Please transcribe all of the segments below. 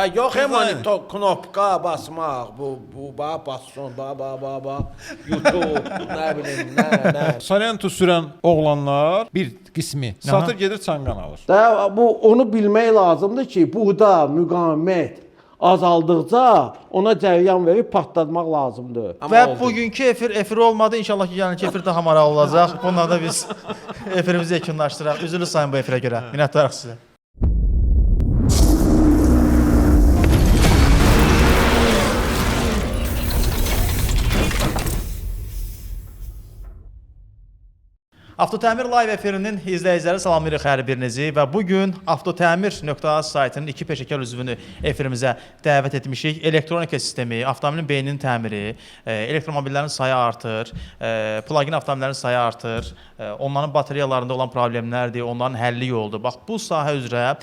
Da yox, monitor, knopka basmaq, bu bax bassın, ba ba ba ba. YouTube, nə bilim, nə nə. Sorento sürən oğlanlar bir qismi satır gedir Çanqan alır. Da bu onu bilmək lazımdır ki, burada müqavimət azaldıqca ona cəryan verib partlatmaq lazımdır. Amma Və oldu. bugünkü efir efir olmadı. İnşallah ki, gələnki efir daha maraqlı olacaq. Bununla da biz efirimizi yekunlaşdıraq. Üzürlü sayın bu efirə görə. Minnətdarıq sizə. Avtotəmir live efirinin izləyiciləri salamlayırıq hər birinizi və bu gün avtotəmir.az saytının iki peşəkar üzvünü efirimizə dəvət etmişik. Elektronika sistemi, avtomobilin beyninin təmiri, elektromobillərin sayı artır, plug-in avtomobillərin sayı artır, onların batareyalarında olan problemlərdir, onların həlli yoludur. Bax bu sahə üzrə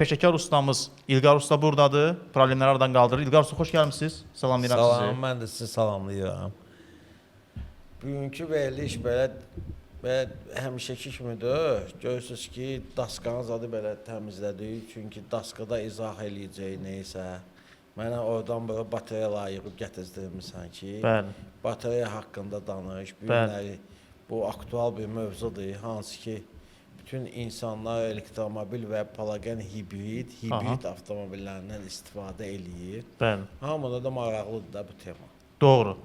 peşəkar ustamız İlqar usta burdadır. Problemləri aradan qaldırır. İlqar usta xoş gəlmisiniz. Salamlayıram Salam, sizi. mən də sizi salamlayıram. Bugünkü veriliş belə həmişəki kimidir. Görürsüz ki, daskanı zadı belə təmizlədik. Çünki daskada izah eləyəcək nə isə. Mənə oradan bura batareyalar yığıb gətirdirmisən ki, Bəli. batareya haqqında danış. Bu Bəli. günləri bu aktual bir mövzudur, hansı ki bütün insanlar elektromobil və plug-in hibrid avtomobillərindən istifadə eləyir. Bəli. Hamıda da maraqlıdır da bu tema. Doğru.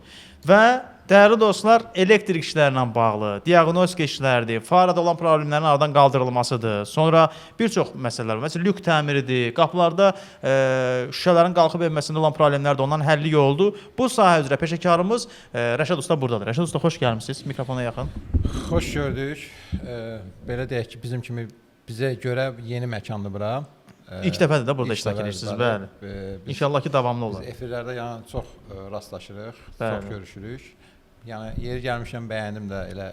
Və dəyərli dostlar, elektrik işlərlə bağlı, diaqnostika işləridir, farada olan problemlərin aradan qaldırılmasıdır. Sonra bir çox məsələlər var. Məsələn, lük təmiridir, qapılarda şüşələrin qalxıb enməsində olan problemlər də onların həlli yoludur. Bu sahə üzrə peşəkarımız Rəşad usta burdadır. Rəşad usta xoş gəlmisiniz. Mikrofona yaxın. Xoş gördük. Belə deyək ki, bizim kimi bizə görə yeni məkandır bura. İlk dəfədir də burada ilk iştirak dəfədir, edirsiniz, bəli. bəli. Biz, İnşallah ki, davamlı biz olar. efirlərdə yəni çox rastlaşırıq, Bəli. çox görüşürük. Yəni yeri gəlmişəm bəyəndim də elə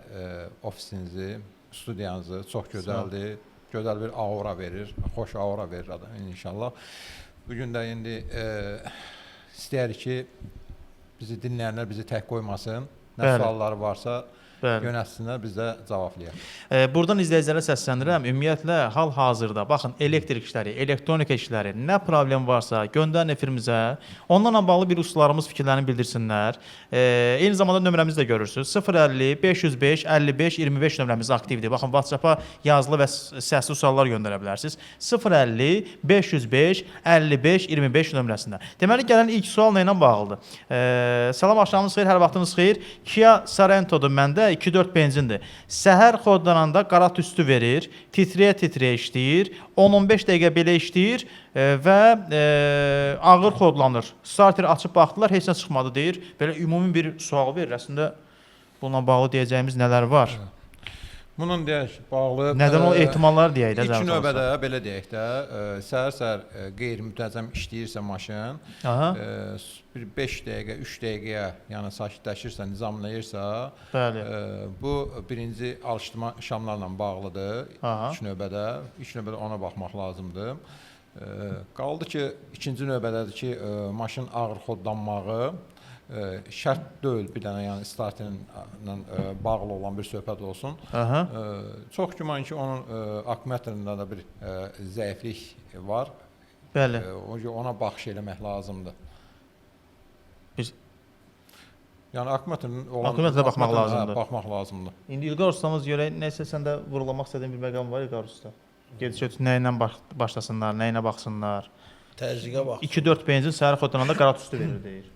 ofisinizi, studiyanızı, çox gözəldir. Gözəl bir aura verir, xoş aura verir adam inşallah. Bu gün də indi istəyirik ki, bizi dinləyənlər bizi tək qoymasın. Nə Bəli. sualları varsa Bəli. yönəltsinlər, biz də cavablayaq. Buradan izləyicilərə səslənirəm. Ümumiyyətlə hal-hazırda baxın elektrik işləri, elektronika işləri, nə problem varsa göndərin efirimizə. Onlarla bağlı bir ustalarımız fikirlərini bildirsinlər. Eyni zamanda nömrəmizi də görürsüz. 050 505 55 25 nömrəmiz aktivdir. Baxın WhatsApp-a yazılı və səsli suallar göndərə bilərsiniz. 050 505 55 25 nömrəsində. Deməli gələn ilk sual nə ilə bağlıdır? Salam axşamınız xeyir, hər vaxtınız xeyir. Kia Sorento-dur məndə, 2.4 benzindir. Səhər xodlananda qara tüstü verir, titrəyə-titrəyə işləyir, 10-15 dəqiqə belə işləyir və ağır xodlanır. Starter açıb baxdılar, heç nə çıxmadı deyir. Belə ümumi bir sual verir. Əslində bununla bağlı deyəcəyimiz nələr var? Bunun deyək bağlı Nədən o ehtimallar deyək də İlk zəhmət olmasa. növbədə belə deyək də, səhər-səhər qeyri-müntəzəm işləyirsə maşın, Aha. bir 5 dəqiqə, 3 dəqiqəyə, yəni sakitləşirsə, nizamlayırsa, Bəli. bu birinci alışdırma şamlarla bağlıdır. Aha. İlk növbədə, ilk növbədə ona baxmaq lazımdır. Qaldı ki, ikinci növbədədir ki, maşın ağır xodlanmağı şərt deyil bir dənə, yəni starterlə bağlı olan bir söhbət olsun. Aha. Çox güman ki, onun akkumulyatorunda da bir zəiflik var. Bəli. Ona baxış eləmək lazımdır. Biz Yəni akkumulyatorun olan Akkumulyatora baxmaq akkumulyatoruna, lazımdır. Hə, baxmaq lazımdır. İndi İlqar ustamız görək nəsə səndə vurğulamaq istədiyin bir məqam var İlqar usta. Gedişat nə ilə başlasınlar, nə ilə baxsınlar. Təzyiqə bax. 2-4 benzin səhər xodlananda qara tüstü verir deyir.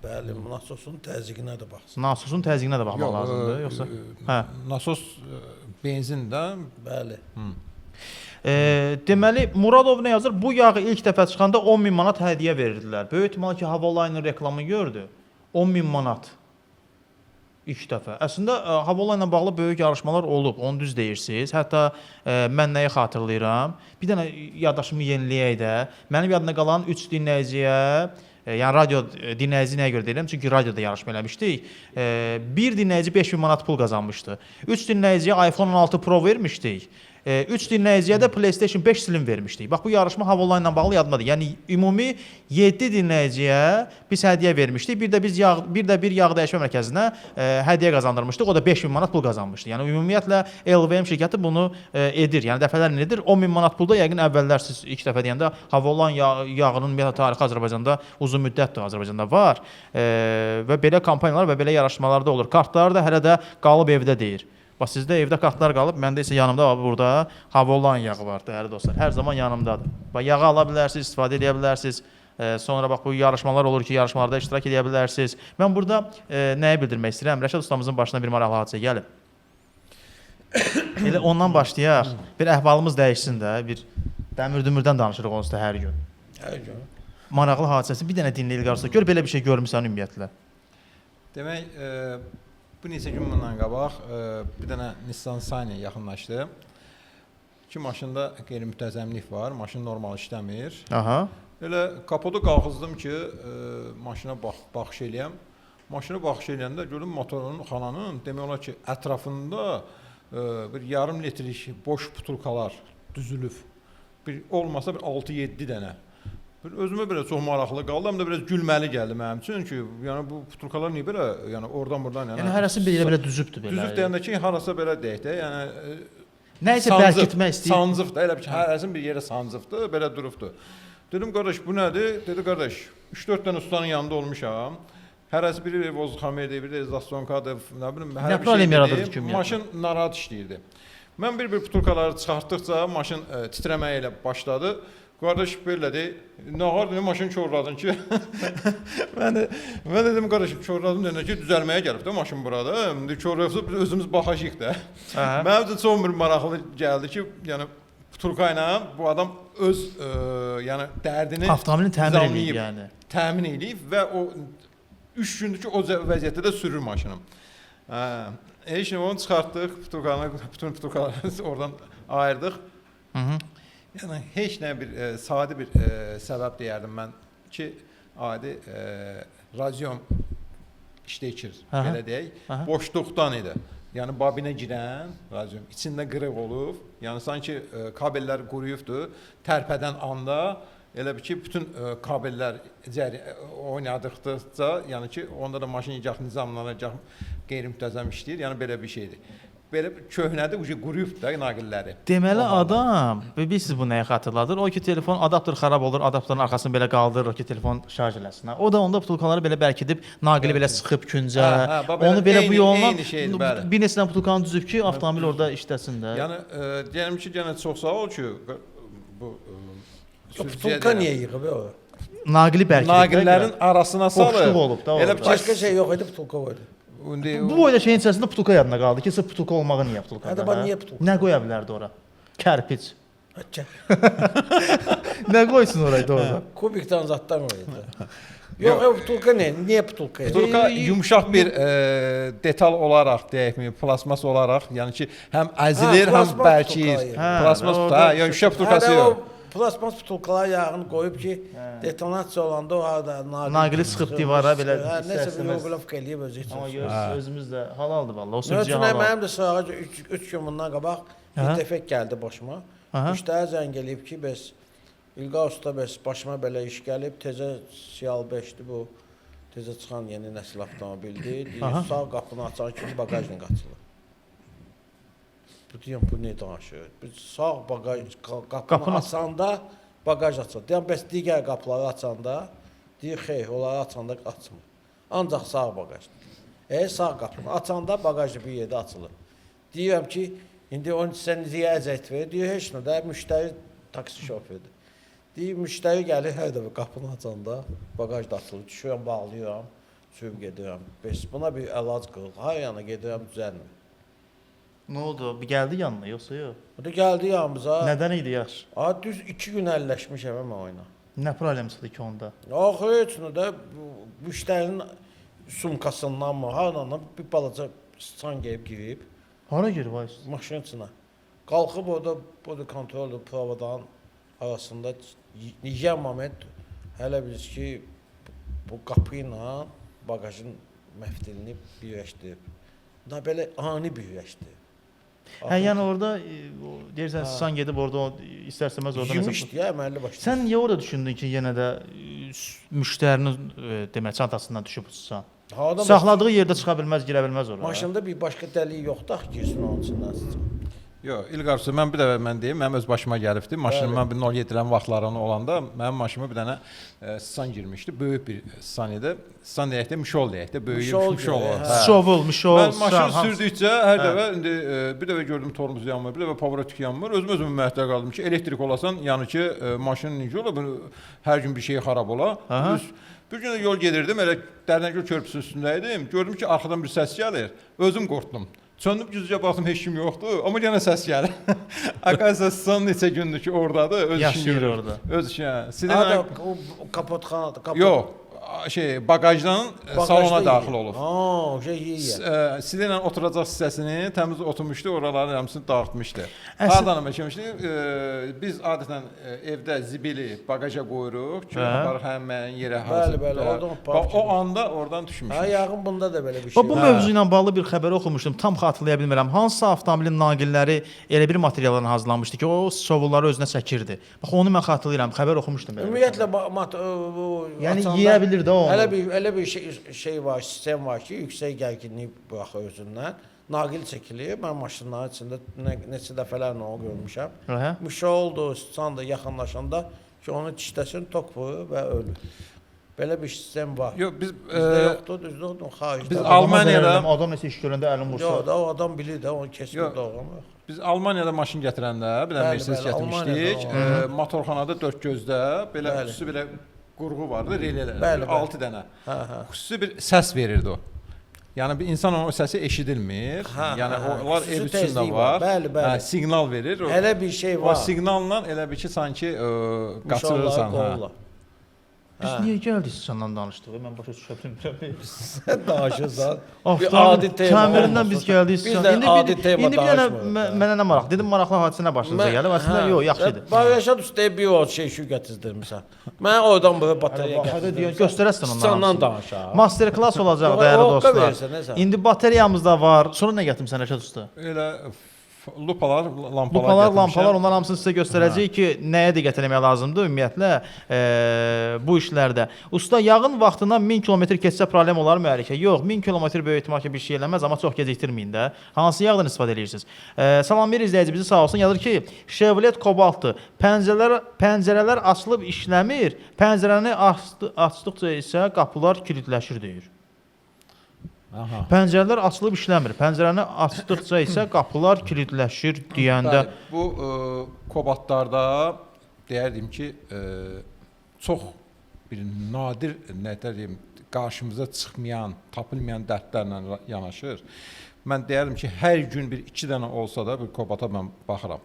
Bəli, nasosun təzyiqinə də baxsın. Nasosun təzyiqinə də baxmaq lazımdır, yoxsa? Hə. Nasos benzin də Bəli. Deməli Muradov nə yazır? Bu yağı ilk dəfə çıxanda 10 min manat hədiyyə verirdilər. Böyük ehtimal ki, Havaline reklamı gördü. 10 min manat. İlk dəfə. Əslində Havaline ilə bağlı böyük yarışmalar olub, onu düz deyirsiniz. Hətta mən nəyi xatırlayıram? Bir dənə yaddaşımı yeniləyək də. Mənim yadımda qalan 3 dinləyiciyə, yəni radio dinləyici nəyə görə deyirəm? Çünki radioda yarışma eləmişdik. Bir dinləyici 5000 manat pul qazanmışdı. 3 dinləyiciyə iPhone 16 Pro vermişdik. 3 dinləyiciyə də PlayStation 5 Slim vermişdik. Bax bu yarışma Havoline ilə bağlı yadımdadır. Yəni ümumi 7 dinləyiciyə biz hədiyyə vermişdik. Bir də biz yağ, bir də bir yağ dəyişmə mərkəzinə hədiyyə qazandırmışdıq. O da 5000 manat pul qazanmışdı. Yəni ümumiyyətlə LVM şirkəti bunu edir. Yəni dəfələrlə edir. 10000 manat pul da yəqin əvvəllər siz ilk dəfə deyəndə Havoline yağının ümumiyyətlə tarixi Azərbaycanda uzun müddətdir Azərbaycanda var. Və belə kampaniyalar və belə yarışmalar da olur. Kartlar da hələ də qalıb evdə deyir. Bax sizdə evdə kartlar qalıb, məndə isə yanımda bax burada Havoline yağı var dəyərli dostlar. Hər zaman yanımdadır. Bax yağı ala bilərsiniz, istifadə edə bilərsiniz. Sonra bax bu yarışmalar olur ki, yarışmalarda iştirak edə bilərsiniz. Mən burada nəyi bildirmək istəyirəm? Rəşad ustamızın başına bir maraqlı hadisə gəlib. Elə ondan başlayaq. Bir əhvalımız dəyişsin də, bir dəmir-dümürdən danışırıq onsuz da hər gün. Hər gün. Maraqlı hadisəsi bir dənə dinlə İlqar usta. Gör belə bir şey görmüsən ümumiyyətlə. Demək, bu neçə gün bundan qabaq bir dənə Nissan Sunny yaxınlaşdı. Ki maşında qeyri-müntəzəmlik var, maşın normal işləmir. Aha. Elə kapotu qalxızdım ki, maşına baxış eləyəm. Maşına baxış eləyəndə gördüm motorun xananın demək olar ki, ətrafında bir yarım litrik boş butulkalar düzülüb. Bir olmasa bir 6-7 dənə. Bir özümə belə çox maraqlı qaldı, həm də biraz gülməli gəldi mənim üçün ki, yəni bu butulkalar niyə belə, yəni oradan buradan yəni. Yəni hərəsi bir elə belə düzübdür belə. Düzüb deyəndə ki, harasa belə deyək də, yəni Nəyisə sancıb, bərkitmək istəyir. Sancıb da, elə bir ki, hərəsini bir yerə sancıbdı, belə durubdu. Dedim qardaş, bu nədir? Dedi qardaş, 3-4 dənə ustanın yanında olmuşam. Hərəsi biri vozxamerdir, biri zastonkadır, nə bilim, hər Nə bir problem şey yaradırdı dedi. ki ümumiyyətlə? Maşın narahat işləyirdi. Mən bir-bir butulkaları çıxartdıqca maşın titrəməyə elə başladı. Qardaş belədir. Nə var dedim, maşını korladın ki. Mən dedim qardaşım korladım deyəndə ki, düzəlməyə gəlib də maşın burada. İndi korlayıbsa biz özümüz baxacağıq da. Aha. Mənim üçün çox bir maraqlı gəldi ki, yəni butulka ilə bu adam öz yəni dərdini Avtomobilini təmir eləyib nizamlayıb, yəni. təmin eləyib və o 3 gündür ki, o vəziyyətdə də sürür maşını. Hə, şimdi onu çıxartdıq, butulkanı, bütün butulkaları oradan ayırdıq. Hı -hı. Yəni heç nə bir sadə bir səbəb deyərdim mən ki, adi radion işləyir, Aha. belə deyək, Aha. boşluqdan idi. Yəni babinə girən radion içində qırıq olub, yəni sanki kabellər quruyubdu, tərpədən anda elə bir ki, bütün kabellər oynadıqca, yəni ki, onda da maşın gah nizamlanır, gah qeyri-müntəzəm işləyir, yəni belə bir şeydir. Belə bir köhnədir, ucu quruyub da naqilləri. Deməli O halda. adam, bilirsiniz bu nəyi xatırladır? O ki telefon adaptör xarab olur, adaptörün arxasını belə qaldırır ki, telefon şarj eləsin. O da onda butulkaları belə bərkidib, naqili belə sıxıb küncə. Hə, hə, bax belə onu belə bu yolla eyni şeydir, bəli. bir neçə dənə butulkanı düzüb ki, avtomobil orada işləsin də. Yəni deyirəm ki, yenə çox sağ ol ki, bu sürücüyə Butulka deyirəm. niyə yığıb o? Naqili bərkidib. Naqillərin arasına salıb. Boşluq olub da Elə orada. bir ki, Başqa şey yox idi, butulka qoydu. indi Bu boyda şeyin içərisində butulka yadına qaldı ki, sırf butulka olmağı niyə butulkada? Hə də bax, hə? niyə butulka? Nə qoya bilərdi ora? Kərpic. Açı. Nə qoysun oraya doğrudan? Kubikdən zaddan qoydu. Yox, yox, butulka nə? Niyə butulka? Butulka yumşaq bir detal olaraq deyəkmi, plasmas olaraq, yəni ki, həm əzilir, Ha, həm plasmas bərkiyir. butulka, hə. Plasmas Hə, hə, orada yəni şüşə butulkası Hələ yox. o plasmas butulkalar yağını qoyub ki, detonasiya olanda o harada naqil Naqili sıxıb divara belə Hə, nəsə bir istər-istəməz. yoqlafka eləyib özü üçün. Amma görürsüz özümüz də halaldır vallah. O Nə sürücüyə üçün halal. mənim də sırağa 3 gün bundan qabaq bir Hə? defekt gəldi başıma. Aha. Müştəri zəng eləyib ki, bəs İlqar usta bəs başıma belə iş gəlib, təzə Sial 5-dir bu. Təzə çıxan yeni nəsil avtomobildir. Deyir, Aha. sağ qapını açan kimi bagajnik açılır. Bu deyirəm, bu nə danışır? Biz sağ bagaj qapını Qapını açanda bagaj açılır. Deyirəm, bəs digər qapıları açanda deyir, xeyr, onları açanda açmır. Ancaq sağ bagaj. Sağ qapını açanda bagaj bir yerdə açılır. Deyirəm ki, indi onun sən niyə əziyyət verir? Deyir, heç nə də müştəri taksi şoförüdür. Deyir, müştəri gəlir hər dəfə qapını açanda bagaj da açılır. Düşürəm, bağlayıram, sürüb gedirəm. Bəs buna bir əlac qıl. Har yana gedirəm, düzəlmir. Nə oldu? Bir gəldi yanına yoxsa yox? O da gəldi yanımıza. Nədən idi yaxşı? A, düz 2 gün əlləşmişəm mən o ilə. Nə problem çıxdı ki onda? Yox, heç nə də bu müştərinin sumkasından mı, hardan bir balaca sıçan gəlib girib Hara girib ay? maşının içinə. Qalxıb orada body kontroldur, pravadan arasında yiyən moment hələ biz ki bu qapı ilə bagajın məftilini birləşdirib. Da belə ani birləşdi. Hə, yəni orada deyirsən sıçan gedib orada o istər-istəməz orada Yemişdi ya əməlli başlı. Sən niyə orada düşündün ki, yenə də müştərinin demək çantasından düşüb sıçan? Adam Saxladığı yerdə çıxa bilməz, girə bilməz ora. Maşında bir başqa dəlik yoxdur axı girsin onun içindən sıçan. Yox, İlqar usta, mən bir dəfə mən deyim, mənim öz başıma gəlibdi. Maşınım mən bir 07-lərin vaxtlarında olanda mənim maşınıma bir dənə sıçan girmişdi. Böyük bir sıçan idi. Sıçan deyək də, mişol deyək də, böyük Mişol mişol. gibi, Hə. hə. Şovul, mişol, Mən maşın sıçan, hamısı. sürdükcə hər dəfə indi bir dəfə gördüm tormuz yanmır, bir dəfə pavrotik yanmır. Özüm özümü məhtəl qaldım ki, elektrik olasan, yəni ki, maşın necə ola, bunu hər gün bir şey xarab ola. Aha. Bir gün də yol gedirdim, elə Dərnəgöl körpüsünün üstündə idim. Gördüm ki, arxadan bir səs gəlir. Özüm qorxdum. Çöndüm güzgüyə baxdım heç kim yoxdur, amma yenə səs gəlir. Arkadaşlar sıçan neçə gündür ki ordadır, öz işini Yaşayır görür. orada. Öz işini. Hə. Sizin Adam o kapotxana, kapot. Yox, şey bagajdan bagajda salona yeyir. daxil olub. Ha, şey yeyir. Sizinlə oturacaq hissəsini təmiz oturmuşdu, oraların hamısını dağıtmışdı. Əsl- Hardan məşəmişdi? Biz adətən evdə zibili bagaja qoyuruq ki, Hə. aparır həmin yerə Bəli, bəli, oradan Bax, o anda oradan düşmüşük. Ha, yəqin bunda da belə bir şey Bax, bu var. mövzu ilə bağlı bir xəbər oxumuşdum. Tam xatırlaya bilmirəm. Hansısa avtomobilin naqilləri elə bir materialdan hazırlanmışdı ki, o sovulları özünə çəkirdi. Bax, onu mən xatırlayıram. Xəbər oxumuşdum belə. bir Ümumiyyətlə xəbər. bu Yəni açanda yeyə bilir də onu. Elə bir şey var, sistem var ki, yüksək gərginlik buraxır özündən. Naqil çəkilir. Mən maşınların içində neçə dəfələrlə onu görmüşəm. Hə? Mişoldur, sıçan da yaxınlaşanda ki, onu dişləsin, tok vurur və ölür. Belə bir sistem var. Yox, biz Bizdə yoxdur, düzdür, xaricdə. biz var. Almaniyada- Adam nəsə iş görəndə əlin vursa. Yox, da o adam bilir də, onu kesmir Yox. doğramır. Biz Almaniyada maşın gətirəndə bir dənə Bəli, Mercedes bəli, gətirmişdik. Almaniyada Motorxanada dörd gözdə belə Bəli. xüsusi belə qurğu vardı, relelər. Bəli, bəli. 6 dənə. Hə, hə. Xüsusi bir səs verirdi o. Yəni bir insan onun o səsi eşidilmir. Hə, yəni hə, hə. onlar ev Xüsusi içində tezlik var. var. Bəli, bəli. Hə, siqnal verir. O, Elə bir şey o var. siqnalla elə bir ki sanki Mişolları qaçırırsan. Hə. qovurlar. Biz niyə gəldik sıçandan danışdıq? Mən başa düşə bilmirəm. Sən danışırsan. Bir Avtomobil adi tema təmirindən olmasın. biz gəldik Biz sıçan. də İndi adi bir, tema indi bir dənə danışmırıq. mənə nə maraq? Dedim maraqlı hadisə nə başınıza gəlib? Əslində yox, yaxşı idi. Bax Rəşad Ustaya bir o şey şu gətirdirmisən. Mən oradan bura batareya Hadi gətirdim. deyən göstərəsən onların. Sıçandan hamısını. danışaq. Master class olacaq Yox, dəyərli o haqqa dostlar. versən, nə sən? İndi bateriyamız da var. Sonra nə gətirmisən Rəşad usta? Elə lupalar, lampalar Lupalar, gətirmişəm. lampalar, onların hamısını sizə göstərəcəyik ki, nəyə diqqət eləmək lazımdır ümumiyyətlə bu işlərdə. Usta, yağın vaxtından 1000 kilometr keçsə problem olar mühərrikə? Yox, 1000 kilometr böyük ehtimal ki, bir şey eləməz, amma çox gecikdirməyin də. Hansı yağdan istifadə edirsiniz? Salam bir izləyici bizi sağ olsun yazır ki, Chevrolet Cobaltdır. Pəncərələr açılıb işləmir. Pəncərəni açdıqca isə qapılar kilidləşir deyir. Aha. Pəncərələr açılıb işləmir. Pəncərəni açdıqca isə qapılar kilidləşir deyəndə Bəli, bu Kobatlarda deyərdim ki, çox bir nadir nə deyim, qarşımıza çıxmayan, tapılmayan dərdlərlə yanaşır. Mən deyərdim ki, hər gün bir iki dənə olsa da bir Kobata mən baxıram.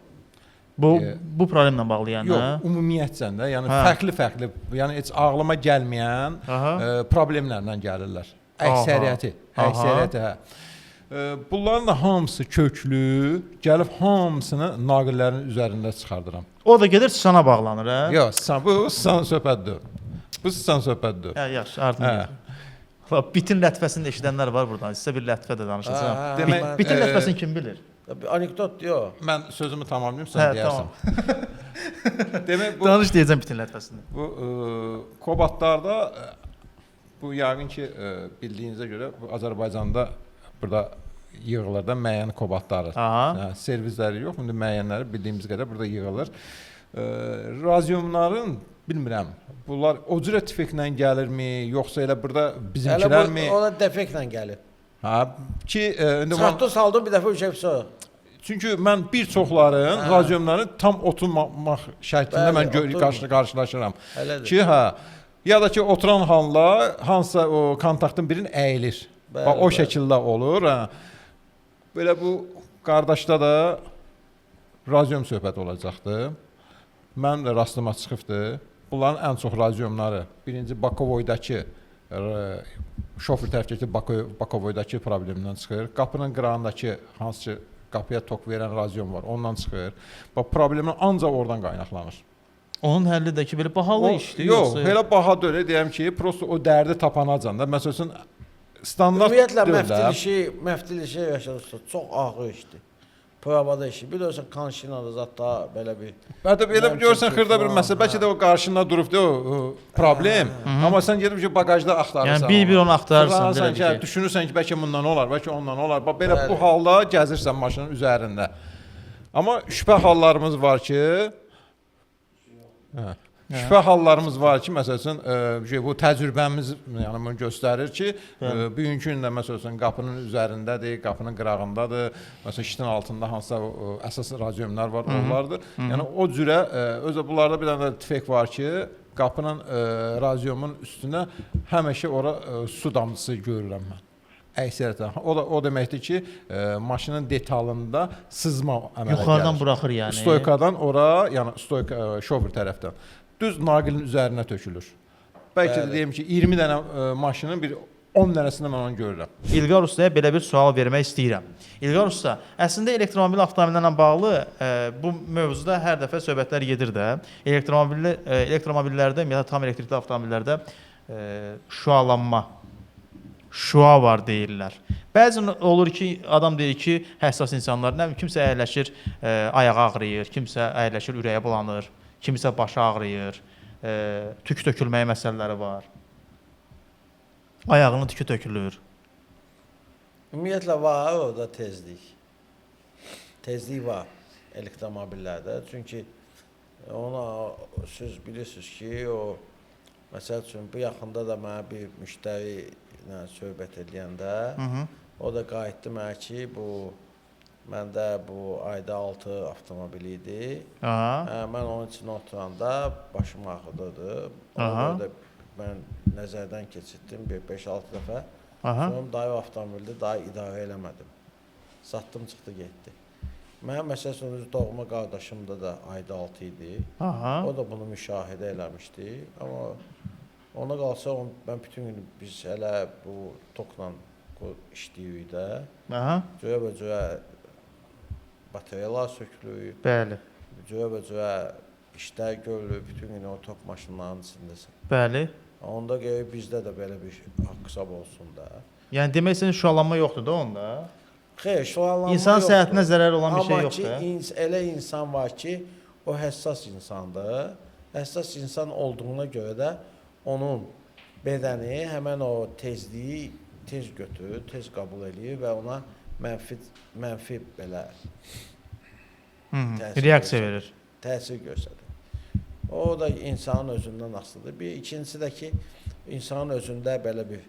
Bu problemlə bağlı yəni. Yox, ümumiyyətcə də, yəni Hə. fərqli-fərqli, yəni heç ağlıma gəlməyən Aha. problemlərlə gəlirlər. Aha. Əksəriyyəti, Aha. əksəriyyəti hə. Bunların da hamısı köklü, gəlib hamısını naqillərin üzərində çıxardıram. O da gedir sıçana bağlanır, hə? Yox, sıçan, bu sıçan söhbətdir. Bu sıçan söhbətdir. Hə, yaxşı, artıq. Hə. Lap bitin lətifəsini də eşidənlər var burdan. Sizə bir lətifə də danışacağam. Hə, hə, Demək, Bitin lətifəsini kim bilir? Anekdot yox. Mən sözümü tamamlayım, sən Hə, deyərsən. Demək bu Danış deyəcəm bitin lətifəsini. bu Kobatlarda bu yəqin ki bildiyinizə görə bu Azərbaycanda burada yığılır da müəyyən kobatları. Aha. Hə, servizləri yox, indi müəyyənləri bildiyimiz qədər burada yığılır. Raziumların bilmirəm. Bunlar o cürə tüfəklə gəlirmi, yoxsa elə burada Elə bizimkilərmi? bu, ona defektlə gəlir. Hə, ki indi Çıxartdı saldım bir dəfə bir şey. Çünki mən bir çoxların Hə. raziumların tam oturmamaq şərtində Bəli, mən oturmur. qarşılaşıram. Elədir. Ki hə, ya da ki oturan halda hansısa o kontaktın birini əyilir. Bəli, Bax o bəli. şəkildə olur. Hə. Belə bu qardaşda da razium söhbəti olacaqdı. Mənim də rastıma çıxıbdı. Bunların ən çox raziumları birinci Bakovoydakı şofer tərəfdəki Bakovoydakı problemdən çıxır. Qapının qırağındakı hansı ki qapıya tok verən razium var, ondan çıxır. Bax problemin ancaq oradan qaynaqlanır. Onun həlli də ki, belə bahalı işdir. Yox, yoxsa- elə baha deyil, deyəm ki, prosto o dərdi tapanacan da. Məsəl üçün standart Ümumiyyətlə deyil də. məftil işi Rəşad usta çox ağır işdir. Pravada işi. Bir də sən konşinada zat da belə bir Hətta belə bir görürsən Mənim xırda bir üçün məsələ, bəlkə də o qarşında durubdu o problem. Amma sən gedib ki, baqajda axtarırsan. Yəni bir-bir onu axtarırsan, Fırlanırsan belə ki, bir şey. düşünürsən ki, bəlkə bundan olar, bəlkə ondan olar. Bax belə bu Bəli. halda gəzirsən maşının üzərində. Amma şübhə hallarımız var ki, hə. Şübhə hallarımız var ki, məsəl üçün, bu təcrübəmiz yəni bunu göstərir ki, bugünkü gündə məsəl üçün qapının üzərindədir, qapının qırağındadır, məsələn şitin altında hansısa əsas radyomlar var, onlardır. Yəni o cürə özü bunlarda bir dənə də tüfək var ki, qapının radiomun üstünə həmişə ora su damcısı görürəm mən. Əksəriyyətlə. O da o deməkdir ki, maşının detalında sızma əmələ gəlir. Yuxarıdan buraxır yəni. Stoykadan ora, yəni stoyka şofer tərəfdən düz naqilin üzərinə tökülür. Bəlkə də Bəli. deyim ki, 20 dənə maşının bir 10 dənəsində mən onu görürəm. İlqar ustaya belə bir sual vermək istəyirəm. İlqar usta, əslində elektromobil avtomobillərlə bağlı bu mövzuda hər dəfə söhbətlər gedir də. Elektromobillər elektromobillərdə, ümumiyyətlə tam elektrikli avtomobillərdə şüalanma, şüa var deyirlər. Bəzən olur ki, adam deyir ki, həssas insanlar, nə bilim kimsə əyləşir, ayağı ağrıyır, kimsə əyləşir, ürəyi bulanır, kimsə başı ağrıyır, tük tökülməyi məsələləri var. Ayağının tükü tökülür. Ümumiyyətlə var orada tezlik. Tezlik var elektromobillərdə. Çünki ona siz bilirsiniz ki, o məsəl üçün bu yaxında da mənə bir müştəri ilə söhbət eləyəndə o da qayıtdı mənə ki, bu məndə bu ayda 6 avtomobil idi. Aha. Hə, mən onun içində oturanda başım ağrıdırdı. Ona Aha. görə də mən nəzərdən keçirtdim bir 5-6 dəfə. Aha. Sonra dayı avtomobildə daha idarə eləmədim. Satdım, çıxdı, getdi. Mənim məsəl üçün öz doğma qardaşımda da ayda 6 idi. Aha. O da bunu müşahidə eləmişdi. Amma ona qalsa mən bütün gün biz hələ bu tokla işləyirik də. Aha. Cürə-bəcürə batareyalar sökülür, Bəli. cürə-bəcürə işlər görülür, bütün gün o tok maşınlarının içindəsən. Bəli. Onda gərək bizdə də belə bir haqq-hesab olsun da. Yəni demək istəyirsən şüalanma yoxdur da onda. Xeyr, şüalanma İnsan yoxdur. səhhətinə zərər olan bir şey Amma yoxdur. ki, elə insan var ki, o həssas insandır. Həssas insan olduğuna görə də onun bədəni həmən o tezliyi tez götürür, tez qəbul eləyir və ona mənfi belə təsir Reaksiya göstərir. verir. Təsir göstərir. O da insanın özündən asılıdır. Bir ikincisi də ki, insanın özündə belə bir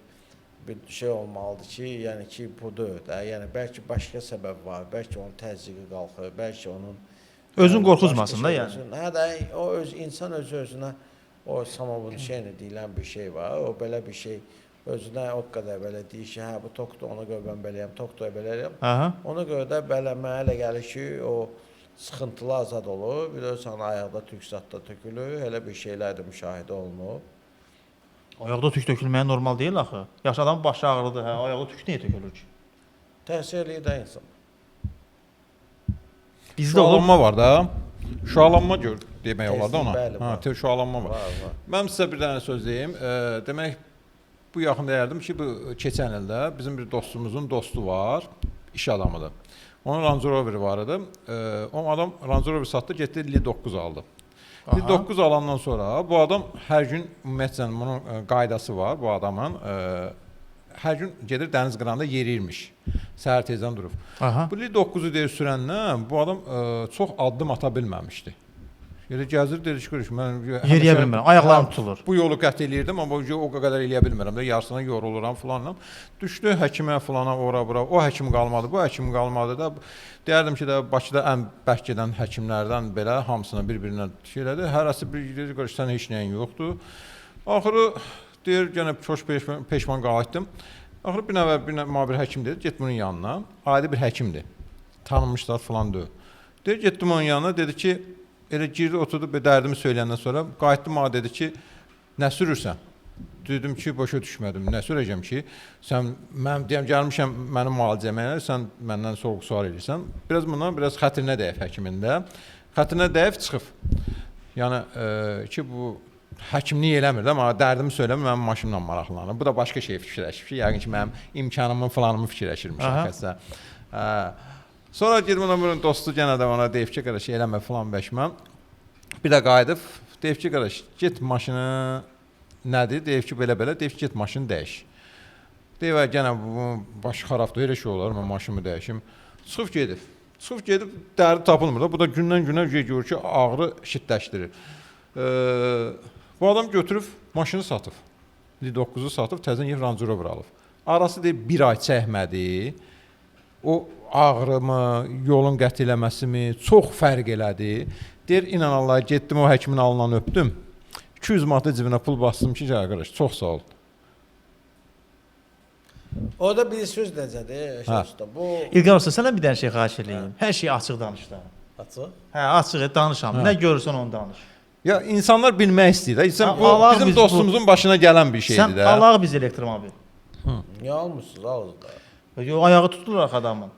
şey olmalıdır ki, yəni ki, budur da, yəni bəlkə başqa səbəb var, bəlkə onun təzyiqi qalxır, bəlkə onun Özün yəni, qorxuzmasın da başqa yəni. şey olsun. Hə də o öz insan özü özünə o samovunuşение deyilən bir şey var. O belə bir şey özünə o qədər belə deyir ki, hə bu tokdur, ona görə mən beləyəm, tokdur belə eləyəm. Aha. Ona görə də belə mənə elə gəlir ki, o sıxıntılı azad olur. Bilirsən ayaqda tük zad da tökülür. Elə bir şeylər də müşahidə olunub. Ayaqda tük tökülməyə normal deyil axı. Yaxşı adamın başı ağrıdır, hə, ayaqda tük niyə tökülür ki? Təsir eləyir də insan. Bizdə olur. Şüalanma var da. Şüalanma gör demək olar da ona. Bəli, Hə, var. şüalanma var. Var, var. Mən sizə bir dənə söz deyim. Demək bu yaxın deyərdim ki, bu keçən ildə bizim bir dostumuzun dostu var, iş adamıdır. Onun Range Rover var idi. O adam Range Rover satdı, getdi Li 9 aldı. Li 9 alandan sonra bu adam hər gün ümumiyyətlə bunun qaydası var bu adamın. Hər gün gedir dəniz qırağında yeriyirmiş. Səhər tezdən durub. Aha. Bu Li 9-u deyir sürəndən bu adam çox addım ata bilməmişdi. Yerə gəzir, deyir ki, görüş, mən Yeriyə bilmirəm, ayaqlarım tutulur. Bu yolu qət eləyirdim, amma o qədər eləyə bilmirəm də, yarısına yoruluram filanla. Düşdü həkimə filana, ora bura. O həkim qalmadı, bu həkim qalmadı da. Deyərdim ki də Bakıda ən bərk gedən həkimlərdən belə hamısına bir-birinə şey elədi. Hərəsi bir deyir, görüş, sən heç nəyin yoxdur. Axırı deyir, yenə çox peşman qayıtdım. Axırı bir nəfər bir, bir həkim dedi, get bunun yanına. Adi bir həkimdir. Tanınmışlar filan deyil. Deyir, getdim onun yanına, dedi ki, elə girdi, oturdu, bir dərdimi söyləyəndən sonra qayıtdım, mənə dedi ki, nə sürürsən? Dedim ki, başa düşmədim. Nə sürəcəm ki? Sən mən deyəm gəlmişəm mənim müalicəmə, sən məndən sorğu-sual eləyirsən. Biraz bundan biraz xətrinə dəyib həkimində. Xətrinə dəyib çıxıb. Yəni ki, bu həkimlik eləmir də, mənə dərdimi söyləmir, mənim maşınımla maraqlanır. Bu da başqa şey fikirləşib ki, yəqin ki, mənim imkanımın filanımı fikirləşirmiş həqiqətən. Sonra gedim ona bunun dostu yenə də ona deyib ki, qardaş eləmə filan bəşmən. Bir də qayıdıb deyib ki, qardaş get maşını nədir? Deyib ki, belə-belə, deyib ki, get maşını dəyiş. Deyib "Ə, yenə bu başı xarabdır, elə şey olar, mən maşımı dəyişim. Çıxıb gedib. Çıxıb gedib dərdi tapılmır da. Bu da gündən günə görür ki, ağrı şiddətləşdirir. Bu adam götürüb maşını satıb. i9-u satıb təzən yeni Range Rover alıb. Arası deyib bir ay çəkmədi. O ağrımı, yolun qət eləməsimi çox fərq elədi. Deyir, inan Allaha getdim o həkimin alnından öpdüm. 200 manat da cibinə pul bastım ki, gəl qardaş, çox sağ ol. Orada bir söz necədir, Hə. Əşrəf usta? Bu İlqar usta, sənə bir dənə şey xahiş eləyim. Hər şeyi açıq danış da. açıq. Hə, açıq et, danışam. Hə. Nə görürsən onu danış. Ya insanlar bilmək istəyir. də. İnsan Ha, bu Allah bizim biz bu- dostumuzun başına gələn bir şeydir Sən də. alaq biz elektromobil. Niyə almırsınız alın da? Yo, ayağı tutulur axı adamın.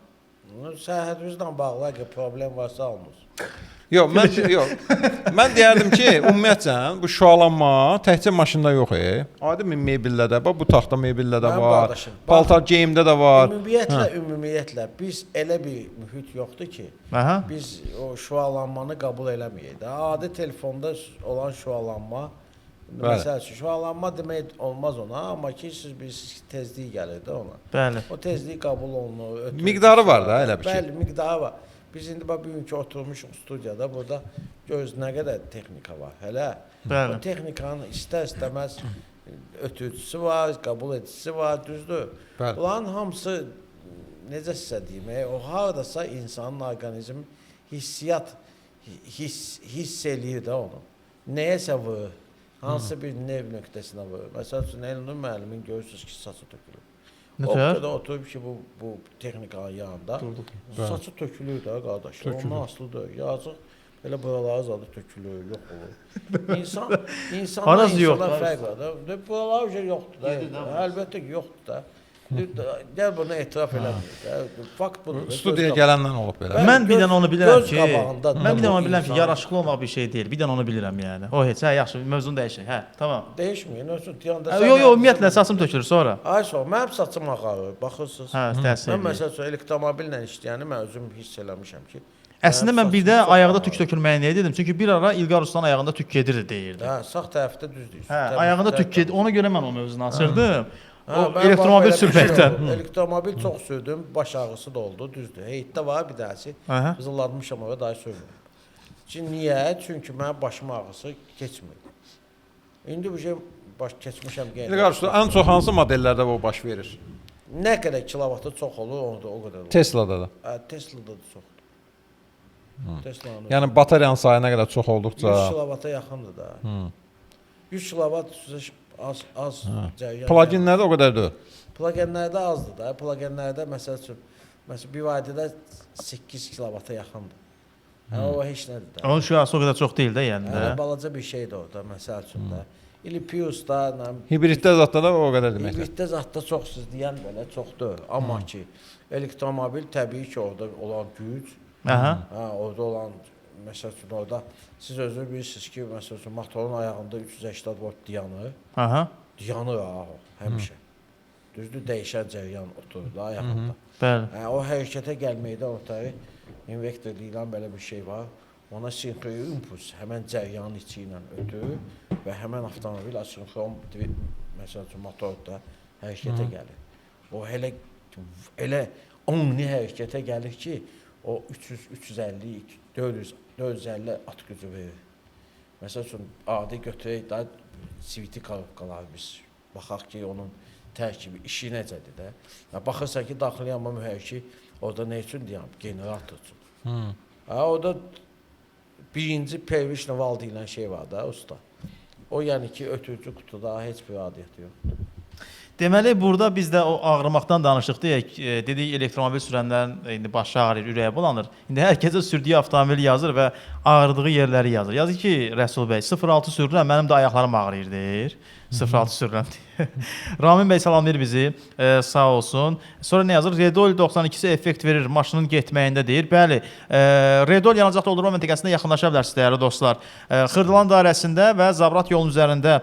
Səhhətinizlə bağlı əgər problem varsa almırsınız. Yox, mən yox. Mən deyərdim ki, ümumiyyətcə bu şüalanma təkcə maşında yox, e. Adi bir mebeldə də, bax bu taxta mebeldə də Mənim var. qardaşım, bax- Paltar geyimdə də var. Ümumiyyətlə, biz elə bir mühit yoxdur ki, Aha. biz o şüalanmanı qəbul eləməyək də. Adi telefonda olan şüalanma, Bəli. məsəl üçün şüalanma demək olmaz ona, amma ki siz bilirsiniz ki, tezlik gəlir də ona. Bəli. O tezlik qəbul olunur. Ötürür. Miqdarı var da elə bir şey. Bəli, miqdarı var. Biz indi bax bugünkü oturmuşuq studiyada, burada göz nə qədər texnika var. Hələ Bəli. o texnikanın istər-istəməz ötürücüsü var, qəbul edicisi var, düzdür? Bəli. Bunların hamısı necə sizə deyim, o hardasa insanın orqanizmi hissiyat hiss eləyir də onu. Nəyəsə vurur. Hansı bir nerv nöqtəsinə vurur. Məsəl üçün Elnur müəllimin görürsünüz ki, saçı tökülür. Nə O tər? qədər oturub ki, bu texnikanın yanında. Bəli. Saçı tökülür də qardaş. Tökülür. Ondan asılı deyil. Yazıq belə buraları zadı tökülür, yox olur. İnsan insandan Harası yox, insana harası? fərq var da. Buralar yoxdur da. Əlbəttə ki, yoxdur da. Gəl bunu etiraf eləməyək də. Fakt budur. da, Studiyaya göz gələndən olub belə. Bəli, Mən bir dənə onu bilirəm göz ki, qabağındadır mən bir da dənə bu onu bilirəm ki, insan. yaraşıqlı olmaq bir şey deyil. Bir dənə onu bilirəm yəni. O heç, hə, yaxşı, mövzunu dəyişək. Hə, tamam. Dəyişməyin, özün deyəndə Hə, Yox, yox, ümumiyyətlə saçım tökülür sonra. Ay sağ ol, mənim saçım ağarır, baxırsınız. Hə, təsir Mən eləyir. məsəl üçün elektromobillə işləyəni mən özüm hiss eləmişəm ki. Əslində mənim mən bir də saçım çox ayaqda tük ağarır. tökülməyi niyə dedim? Çünki bir ara İlqar Ustanın ayağında tük gedirdi deyirdi. Hə, sağ tərəfdə düz deyirsən. Hə, Təmiz, ayağında tük tərtəmiz. gedir. Ona görə mən o mövzunu açırdım. Hə, O mənim elektromobil bax belə bir şey sürməkdən. oldu. Elektromobil çox sürdüm, baş ağrısı da oldu, düzdür. Heyətdə var bir dənəsi. Aha. Qızıllanmışam ora, daha sürmürəm. Çünki niyə? Çünki mənim başım ağrısı keçmir. İndi bu şey baş keçmişəm qeyri. İlqar usta, ən çox hansı modellərdə bu baş verir? Nə qədər kilovatı çox olur, onda o qədər olur. Tesla'da da. Hə, Tesla'da da çoxdur. Tesla'nın Yəni batareyanın sayı nə qədər çox 100 olduqca kilovata yaxındır da. 100 kilovat sizə az cəryan. Pluginlərdə o qədər deyil. Pluginlərdə azdır da. Pluginlərdə məsəl üçün məsələn BYD-də 8 kilovata yaxındır. Hə, o heç nədir də. Onun şüası o qədər çox deyil də yəni Hələ də. balaca bir şeydir orada məsəl üçün də. İli Prius-da, nə Hibriddə zətdə də o qədər deməkdir. Hibriddə zətdə çox siz deyən belə çox deyil. Amma ki elektromobil təbii ki orada olan güc, Aha. hə, orada olan məsəl üçün orada siz özünüz bilirsiniz ki, məsəl üçün motorun ayağında 380 volt dayanır. Aha. Dayanır ha o həmişə. Düzdür, dəyişən cəryan oturur da ayağında. Bəli. Hə, o hərəkətə gəlməkdə ortaya invertor deyilən belə bir şey var. Ona sinxron impuls həmən cəryanın içi ilə ötür və həmən avtomobil asinxron məsəl üçün motorda hərəkətə gəlir. O elə elə omni hərəkətə gəlir ki, o 300, 350, 400, 450 at gücü verir. Məsəl üçün adi götürək də CVT korobkaları biz baxaq ki, onun tərkibi, işi necədir də. Ya baxırsan ki, daxili yanma mühərriki orada nə üçün deyəm? Generator üçün. Ha, orada birinci pervişlə val deyilən şey var da usta. O yəni ki, ötürücü qutuda heç bir adiyyəti yoxdur. Deməli burada biz də o ağrımaqdan danışdıq deyə dedik elektromobil sürənlərin indi başı ağrıyır, ürəyi bulanır. İndi hər kəsə sürdüyü avtomobil yazır və ağrıdığı yerləri yazır. Yazır ki, Rəsul bəy 06 sürürəm, mənim də ayaqlarım ağrıyır deyir. 06 sürürəm deyir. Ramin bəy salamlayır bizi. Sağ olsun. Sonra nə yazır? Redol 92-si effekt verir maşının getməyində deyir. Bəli, Redol yanacaq doldurma məntəqəsinə yaxınlaşa bilərsiniz dəyərli dostlar. Xırdalan dairəsində və Zabrat yolunun üzərində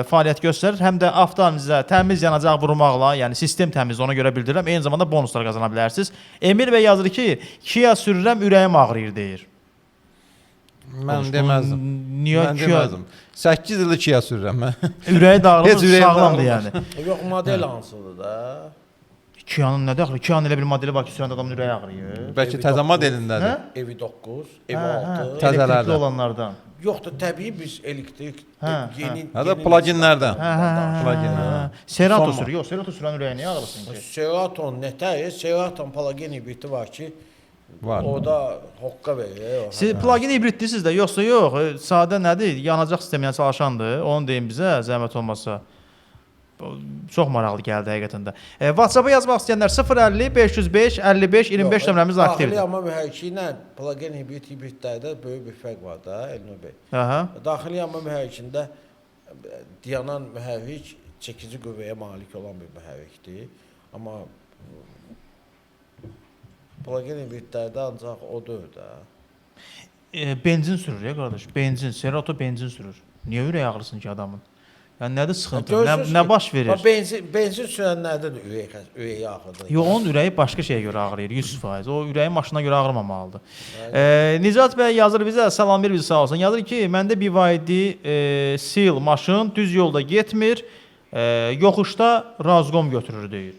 fəaliyyət göstərir. Həm də avtomobilinizə təmiz yanacaq Yanacaq vurmaqla, yəni sistem təmizdir, ona görə bildirirəm. Eyni zamanda bonuslar qazana bilərsiniz. Emil bəy yazır ki, Kia sürürəm, ürəyim ağrıyır deyir. Mən deməzdim. Niyə Mən Kia? deməzdim. 8 ildir Kia sürürəm mən. Ürəyi dağılır, Heç ürəyim sağlamdır dağılmır. yəni. Yox, model hansıdır da? Kia'nın nə dəxli? Kia'nın elə bir modeli var ki, sürəndə adamın ürəyi ağrıyır. Bəlkə təzə modelindədir. Hə? Evi 9, evi Hə, hə, 6. Təzələrdən. Elektrikli olanlardan. Yoxdur, təbii biz elektrik Hə, yeni Hə də yeni pluginlərdən. Hə, hə, hə, Plug-in, hə. hə. Serato Son sürür. Yox, Serato sürən ürəyi niyə ağrısın ki? Seraton nətər? Seraton plug-in hibridi var ki, Var. o da hoqqa verir. o. Siz plug-in hibriddirsiz də, yoxsa yox? Sadə nədir? Yanacaq sistemi ilə çalışandır. Onu deyin bizə, zəhmət olmasa. Bu çox maraqlı gəldi həqiqətən də. WhatsApp-a yazmaq istəyənlər 050 505 55 25 Yox, nömrəmiz aktivdir. Daxili yanma mühərriki ilə plug-in hibrid hibridlərdə böyük bir fərq var da, Elnur bəy. Aha. Daxili yanma mühərrikində dayanan mühərrik çəkici qüvvəyə malik olan bir mühərrikdir. Amma plug-in hibridlərdə ancaq o deyil də. Benzin sürür ya qardaş. Benzin, Serato benzin sürür. Niyə ürəyi ağrısın ki adamın? Yəni nədir sıxıntı? Nə, Görürsünüz nə ki, baş verir? Bax, benzin sürənlərdə də ürəyi ağrıdır. Yox, onun ürəyi başqa şeyə görə ağrıyır 100%. O ürəyi maşına görə ağrımamalıdır. Nicat bəy yazır bizə, salam bir bizi sağ olsun. Yazır ki, məndə BYD Seal maşın düz yolda getmir, yoxuşda razqom götürür deyir.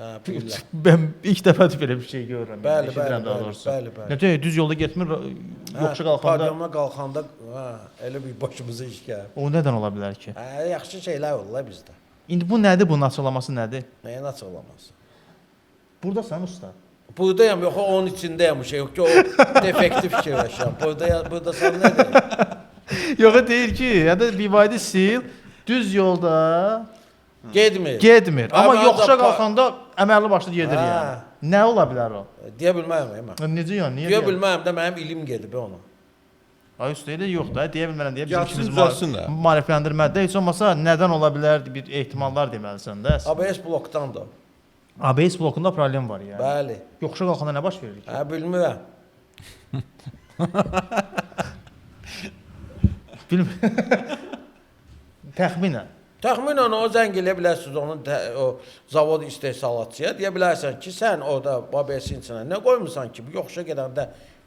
Hə, bilirlər. Mən ilk dəfədir belə bir şey görürəm. Bəli, yəni, eşidirəm bəli, daha bəli, doğrusu. bəli, bəli. Nə deyir, düz yolda getmir, yoxuşa qalxanda Padyoma qalxanda, hə, elə bir başımıza iş gəlir. o nədən ola bilər ki? Hə, yaxşı şeylər olur bizdə. İndi bu nədir, bunun açıqlaması nədir? Nəyin açıqlaması? Burdasan usta. Buradayam, yox, onun içindəyəm, şey yox ki, o defekti fikirləşirəm. Burada sən nə deyirsən? Yox, deyir ki, ya da BYD Seal düz yolda Getmir. getmir. Amma Hə, yoxuşa mən də qalxanda əməlli başlı gedir Hə. yəni. Nə ola bilər o? Deyə bilmərəm mən. Necə yəni? Niyə? Deyə bilmərəm də mənim ilim gedib ona. Ay usta elə yox da, deyə bilmərəm deyə bizim Yatsın, işimiz düzəlsin də. maarifləndirmədir. Heç olmasa nədən ola bilər bir ehtimallar deməlisən də. ABS blokdan da. ABS blokunda problem var yəni. Bəli. Yoxuşa qalxanda nə baş verir ki? Hə, bilmirəm. Bilmirəm. Təxminən. Təxminən o zəng eləyə bilərsiniz onun o zavod istehsalatçıya deyə bilərsən ki, sən orada ABS-in içinə nə qoymusan ki, bu yoxuşa gedəndə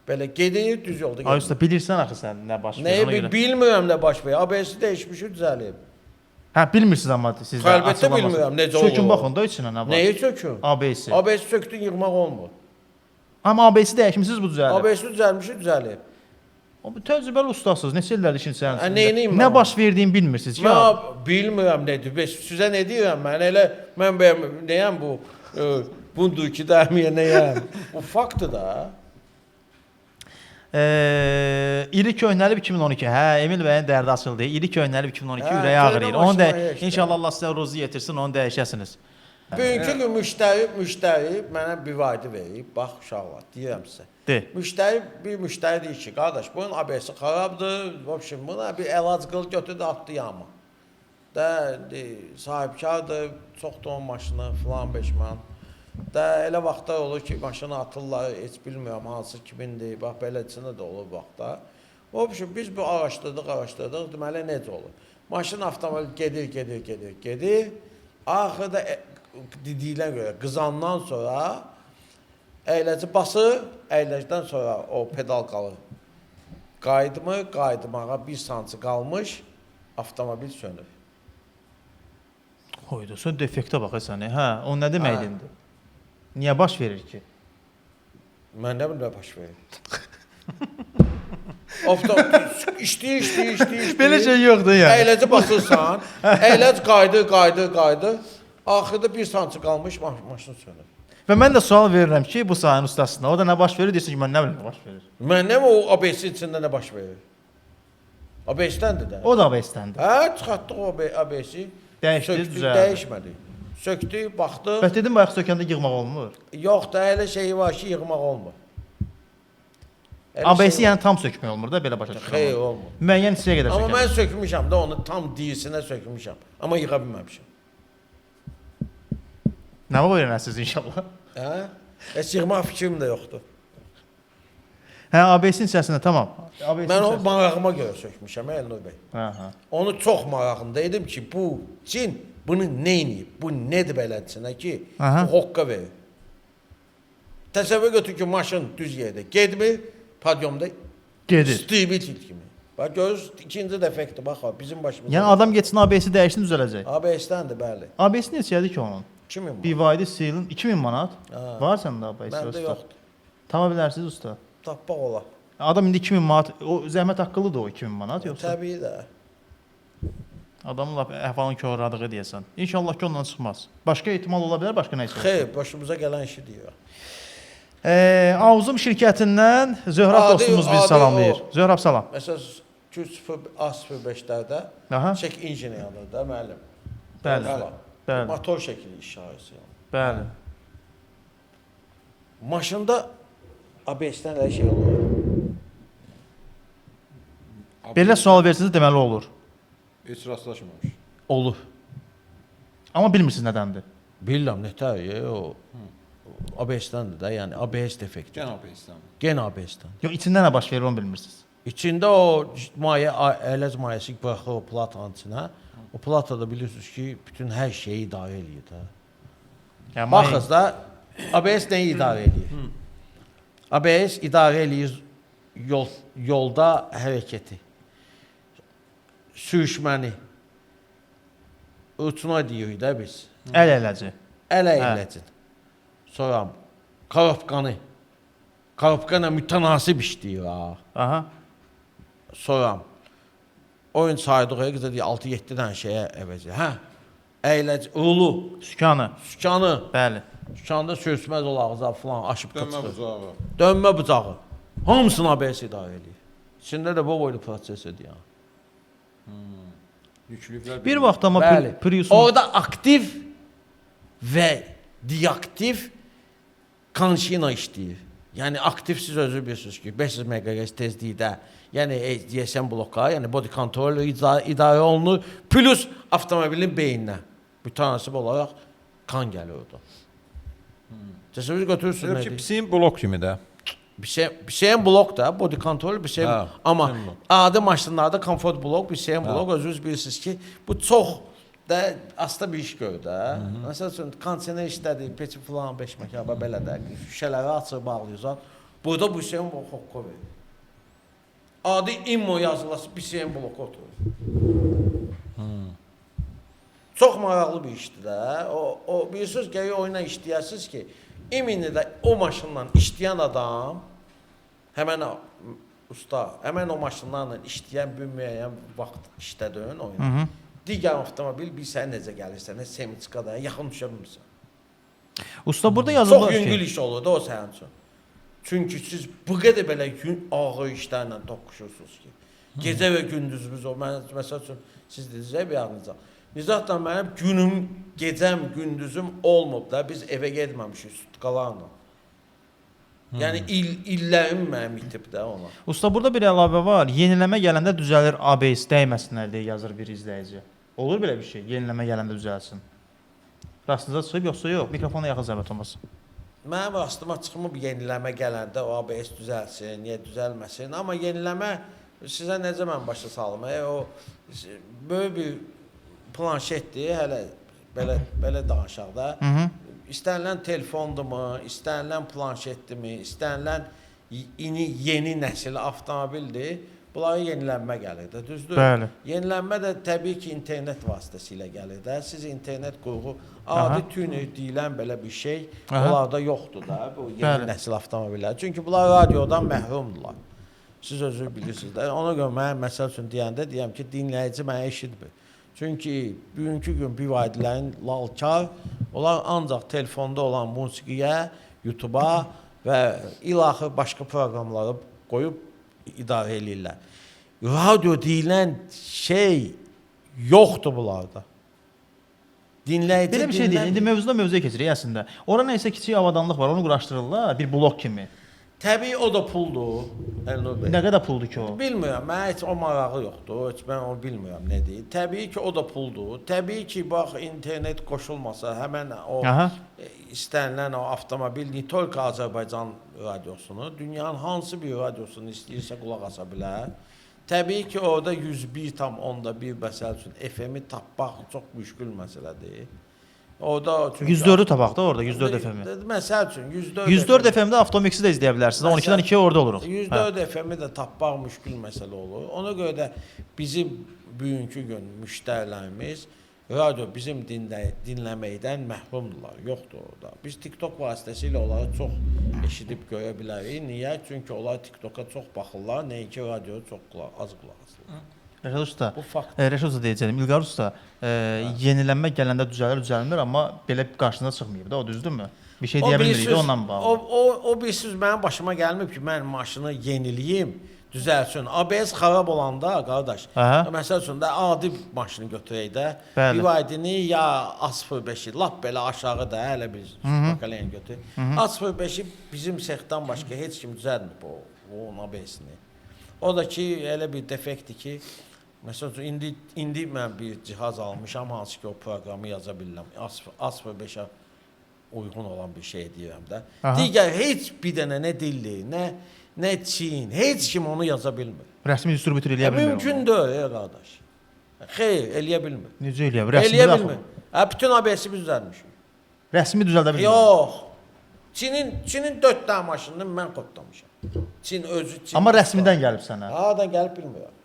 belə gedir, düz yolda Ay gedir. usta bilirsən axı sən nə baş verir. Nəyi ona görə. bilmirəm nə baş verir. ABS-i dəyişmişi düzəlib. Hə, bilmirsiniz amma siz də. Əlbəttə açıqlaması. bilmirəm, necə olur Sökün o. baxın da içinə nə var. Nəyi sökün? ABS-i. ABS sökdün yığmaq olmur. Amma ABS-i dəyişmisiniz bu düzəlib. ABS-i düzəlmişi düzəlib. O bu təcrübəli ustasınız. Neçə illərdir işin içərisində. Hə, neyniyim Nə mən? baş verdiyini bilmirsiniz ki. Mən bilmirəm nədir. Bəs sizə nə deyirəm mən elə mən bəyəm nəyəm bu bundur ki dəmiyə nəyəm. Bu faktdır da. İri köhnəlib 2012. Hə, Emil bəyin dərdi açıldı. İri köhnəlib 2012 Hə, ürəyi ağrıyır. köhnə Onu da maşına heç də. inşallah Allah sizə ruzi yetirsin, onu dəyişəsiniz. Bugünkü gün müştəri mənə bir vaydı verib. Bax uşaqlar, deyirəm sizə. De. Bir müştəri deyir ki, qardaş, bunun ABS-i xarabdır. Vəbşim, buna bir əlac qıl götürdü, atdı yama. Da sahibkardır, çoxdur onun maşını filan beşman. Da elə vaxtlar olur ki, maşını atırlar, heç bilmirəm hansı kimindir. Bax beləsinə də olur vaxtlar. Vəbşim, biz bu araşdırdıq, deməli necə olur? Maşın avtomobil gedir, gedir, gedir, gedir. Axırda dediyinə görə qızandan sonra əyləci basır, əyləcdən sonra o pedal qalır. Qayıtmır, qayıtmağa bir santim qalmış, avtomobil sönür. Qoydu. Sən defektə bax sən. Hə, o nə deməkdir indi? Niyə baş verir ki? Mən nə bilim nə baş verir. Avtomobil işləyir, işləyir, işləyir, işləyir. Belə şey yoxdur yəni. Əyləci basırsan, əyləc qayıdır, qayıdır, qayıdır. Axırda bir santim qalmış maşın sönür. Və mən də sual verirəm ki, bu sahənin ustasına. O da nə baş verir deyirsin ki, mən nə bilim nə baş verir. Mən nə o ABS-in içində nə baş verir? ABS-dəndir də. O da ABS-dəndir. Hə, çıxartdıq o ABS-i. Dəyişdi, Söktük, düzəldi. dəyişmədi. Söktük, baxdıq. Bəs dedim bayaq sökəndə yığmaq olmur. Yox da elə şey var ki, yığmaq olmur. Elə ABS-i şey yəni tam sökmək olmur da belə başa var. düşürəm. Xeyr olmur. Müəyyən hissəyə qədər Amma sökəlir. mən sökmüşəm də onu tam diyisinə sökmüşəm. Amma yığa bilməmişəm. Nə öyrənəsiniz inşallah. Hə? Heç yığmaq fikrim də yoxdur. Hə, ABS-in hissəsində tamam. ABS-in Mən o hissəsində. marağıma görə sökmüşəm, Elnur bəy. Hə, hə. Onu çox marağında idim ki, bu cin Bunu nə eləyib? Bu nədir beləsinə ki, Aha. bu hoqqa verir. Təsəvvür götür ki, maşın düz yerdə getmir, podyumda Gedir. Stibitil kimi. Bax görürsüz, ikinci defekti bax ha, bizim başımıza. Yəni adam getsin ABS-i dəyişsin düzələcək. ABS-dəndir, bəli. ABS neçədir ki onun? 2000 manat. BYD Seal-in 2000 manat. Ha. Var səndə ABS Məndə usta? yoxdur. Tapa bilərsiniz usta. Tapmaq olar. Adam indi 2000 manat, o zəhmət haqqılıdır o 2000 manat yoxsa? Təbii də. Adamın lap əhvalını korladığı deyəsən. İnşallah ki ondan çıxmaz. Başqa ehtimal ola bilər, başqa nə isə. olsun. Xeyr, başımıza gələn işi deyir. Avzum şirkətindən Zöhrab dostumuz bizi adi salamlayır. o. Zöhrab salam. Məsələn, 2.0 A05-lərdə Aha. çek engine yanır da müəllim. Bəli. Falan. Bəli. Motor şəkili işarəsi yanır. Bəli. Maşında ABS-dən elə şey olur. Belə sual versiniz deməli olur. Heç rastlaşmamış. Olur. Amma bilmirsiniz nədəndir. Bilirəm nətər, o ABS-dəndir də, yəni ABS defekti. Gən ABS-dən. Gen ABS-dən. Yox, içində nə baş verir onu bilmirsiniz. İçində o maye, ələz mayesi buraxır o platanın içinə. O plata da bilirsiniz ki, bütün hər şeyi idarə eləyir də. Yəni Baxın da ABS nəyi idarə eləyir? ABS idarə eləyir yolda hərəkəti. Sürüşməni. Uçuna deyirik də biz. Əl ələci. Əl Hə. əyləcin. Sonra korobkanı. Korobka ilə mütənasib işləyir ha. Aha. Sonra oyun saydığı qədər deyir 6-7 dənə şeyə əvəz. Hə. Əyləc, ulu, Sükanı. sükanı, Bəli. sükanda sürüşməz ol ağza filan aşıb Dönmə çıxır. bucağı. Dönmə bucağı. Hamısını ABS idarə eləyir. İçində də bu boylu prosesdir yəni. Yüklüklər Bir vaxt amma Bəli. Priusun Orada aktiv və deaktiv kanşina işləyir. Yəni aktiv siz özünüz bilirsiniz ki, 500 MHz tezlikdə, yəni DSM bloka, yəni body control idarə olunur, plus avtomobilin beyninə mütənasib olaraq kan gəlir orada. Təsəvvür götürürsünüz Elə ki, nədir? pisiyin blok kimi də. BCM blok da, body control BCM, Hə, amma BCM blok. adi maşınlarda comfort blok, BCM blok özünüz bilirsiniz ki, bu çox da asta bir iş görür də. Məsəl üçün kondisioner işlədir, peçi falan beş məkaba belə də, şüşələri açır, bağlayırsan. Burada BCM blok hoqqa verir. Adi IMO yazılası BCM bloku oturur. Çox maraqlı bir işdir də. O bilirsiniz gərək oyuna işləyəsiniz ki, imini də o maşınla işləyən adam həmən o usta, həmən o maşınlarla işləyən bir müəyyən vaxt işlədin oyunu. Digər avtomobil bilsən necə gəlirsən, nə semiçka da yaxın düşə bilmirsən. Usta burada Çox yazıblar ki, yüngül iş olur da o sənin üçün. Çünki siz bu qədər belə ağır işlərlə toqquşursunuz ki. Gecə və gündüzümüz o. Mən məsəl üçün siz dediniz ya bir an Nicat. Nicatla mənim günüm, gecəm, gündüzüm olmub da biz evə getməmişik sutkalarla. Yəni illərim mənim itib də ona. Usta burada bir əlavə var. Yeniləmə gələndə düzəlir ABS dəyməsinlər deyə yazır bir izləyici. Olur belə bir şey? Yeniləmə gələndə düzəlsin. Rastınıza çıxıb yoxsa yox? Mikrofona yaxın zəhmət olmasa. Mənim rastıma çıxmıb yeniləmə gələndə o ABS düzəlsin, niyə düzəlməsin? Amma yeniləmə sizə necə mən başa salım? O böyük bir planşetdir, hələ belə danışaq da. Hı -hı. İstənilən telefondurmu, istənilən planşetdirmi, istənilən yeni nəsil avtomobildir. Bunlara yenilənmə gəlir də, düzdür? Bəli. Yenilənmə də təbii ki, internet vasitəsilə gəlir də. Siz internet qurğu, adi tuner deyilən belə bir şey onlarda yoxdur da bu yeni Bəli. nəsil avtomobillər. Çünki bunlar radiodan məhrumdurlar. Siz özünüz bilirsiniz də. Ona görə mən məsəl üçün deyəndə deyirəm ki, dinləyici mənə eşitmir. Çünki bugünkü gün BYD-lərin lalkar, onlar ancaq telefonda olan musiqiyə, YouTube-a və ilaxır başqa proqramları qoyub idarə eləyirlər. Radio deyilən şey yoxdur bunlarda. Dinləyici Belə bir şey deyil. dinləmir. İndi mövzudan mövzuya keçirik əslində. Ora nə isə kiçik avadanlıq var, onu quraşdırırlar bir blok kimi. Təbii o da puldur, Elnur bəy. Nə qədər puldur ki o? Bilmirəm, mənə heç o marağı yoxdur. Heç mən onu bilmirəm nədir. Təbii ki, o da puldur. Təbii ki, bax internet qoşulmasa həmən o Aha. istənilən o avtomobil не только Azərbaycan radiosunu, dünyanın hansı bir radiosunu istəyirsə qulaq asa bilər. Təbii ki, orada 101,1 məsəl üçün FM-i tapmaq çox müşkül məsələdir. Orada çünki 104-ü tapaq da orada 104 FM-i. Məsəl üçün 104 104 FM-də Avtomixi də izləyə bilərsiniz. 12-dən 2-yə orada oluruq. 104 FM-i də tapmaq müşkül məsələ olur. Ona görə də bizim bugünkü gün müştərilərimiz radio bizim dinləməkdən məhrumdurlar. Yoxdur orada. Biz TikTok vasitəsilə onları çox eşidib görə bilərik. Niyə? Çünki onlar TikToka çox baxırlar, nəinki radioya çox az qulaq asırlar. Rəşad usta, Bu fakt. Rəşad usta deyəcəydim. İlqar usta, yenilənmə gələndə düzəlir, düzəlmir, amma belə qarşısına çıxmayıb da, o düzdürmü? Bir şey deyə bilmirik də onunla bağlı. O bir söz mənim başıma gəlmib ki, mən maşını yeniləyim, düzəlsin. ABS xarab olanda qardaş, Aha. məsəl üçün də adi maşını götürək də, BYD-ni ya A05-i lap belə aşağı da hələ bir pakalyen götür. A05-i bizim sexdən başqa heç kim düzəltmir onun ABS-ni. O da ki elə bir defektdir ki, məsəl üçün indi mən bir cihaz almışam, hansı ki o proqramı yaza bilirəm. A05-ə uyğun olan bir şey deyirəm də. Aha. Digər heç bir dənə nə dilli, nə Çin, heç kim onu yaza bilmir. Rəsmi distributor eləyə bilmir. Mümkün deyil, ey qardaş. Xeyr, eləyə bilmir. Necə eləyə bilər? Rəsmi Eləyə bilmir. Hə, bütün ABS-i biz düzəltmişik. Rəsmi düzəldə bilmir. Yox. Çinin 4 dənə maşınını mən kodlamışam. Çin özü Çin. Amma rəsmidən gəlib sənə. Hardan gəlib bilmirəm.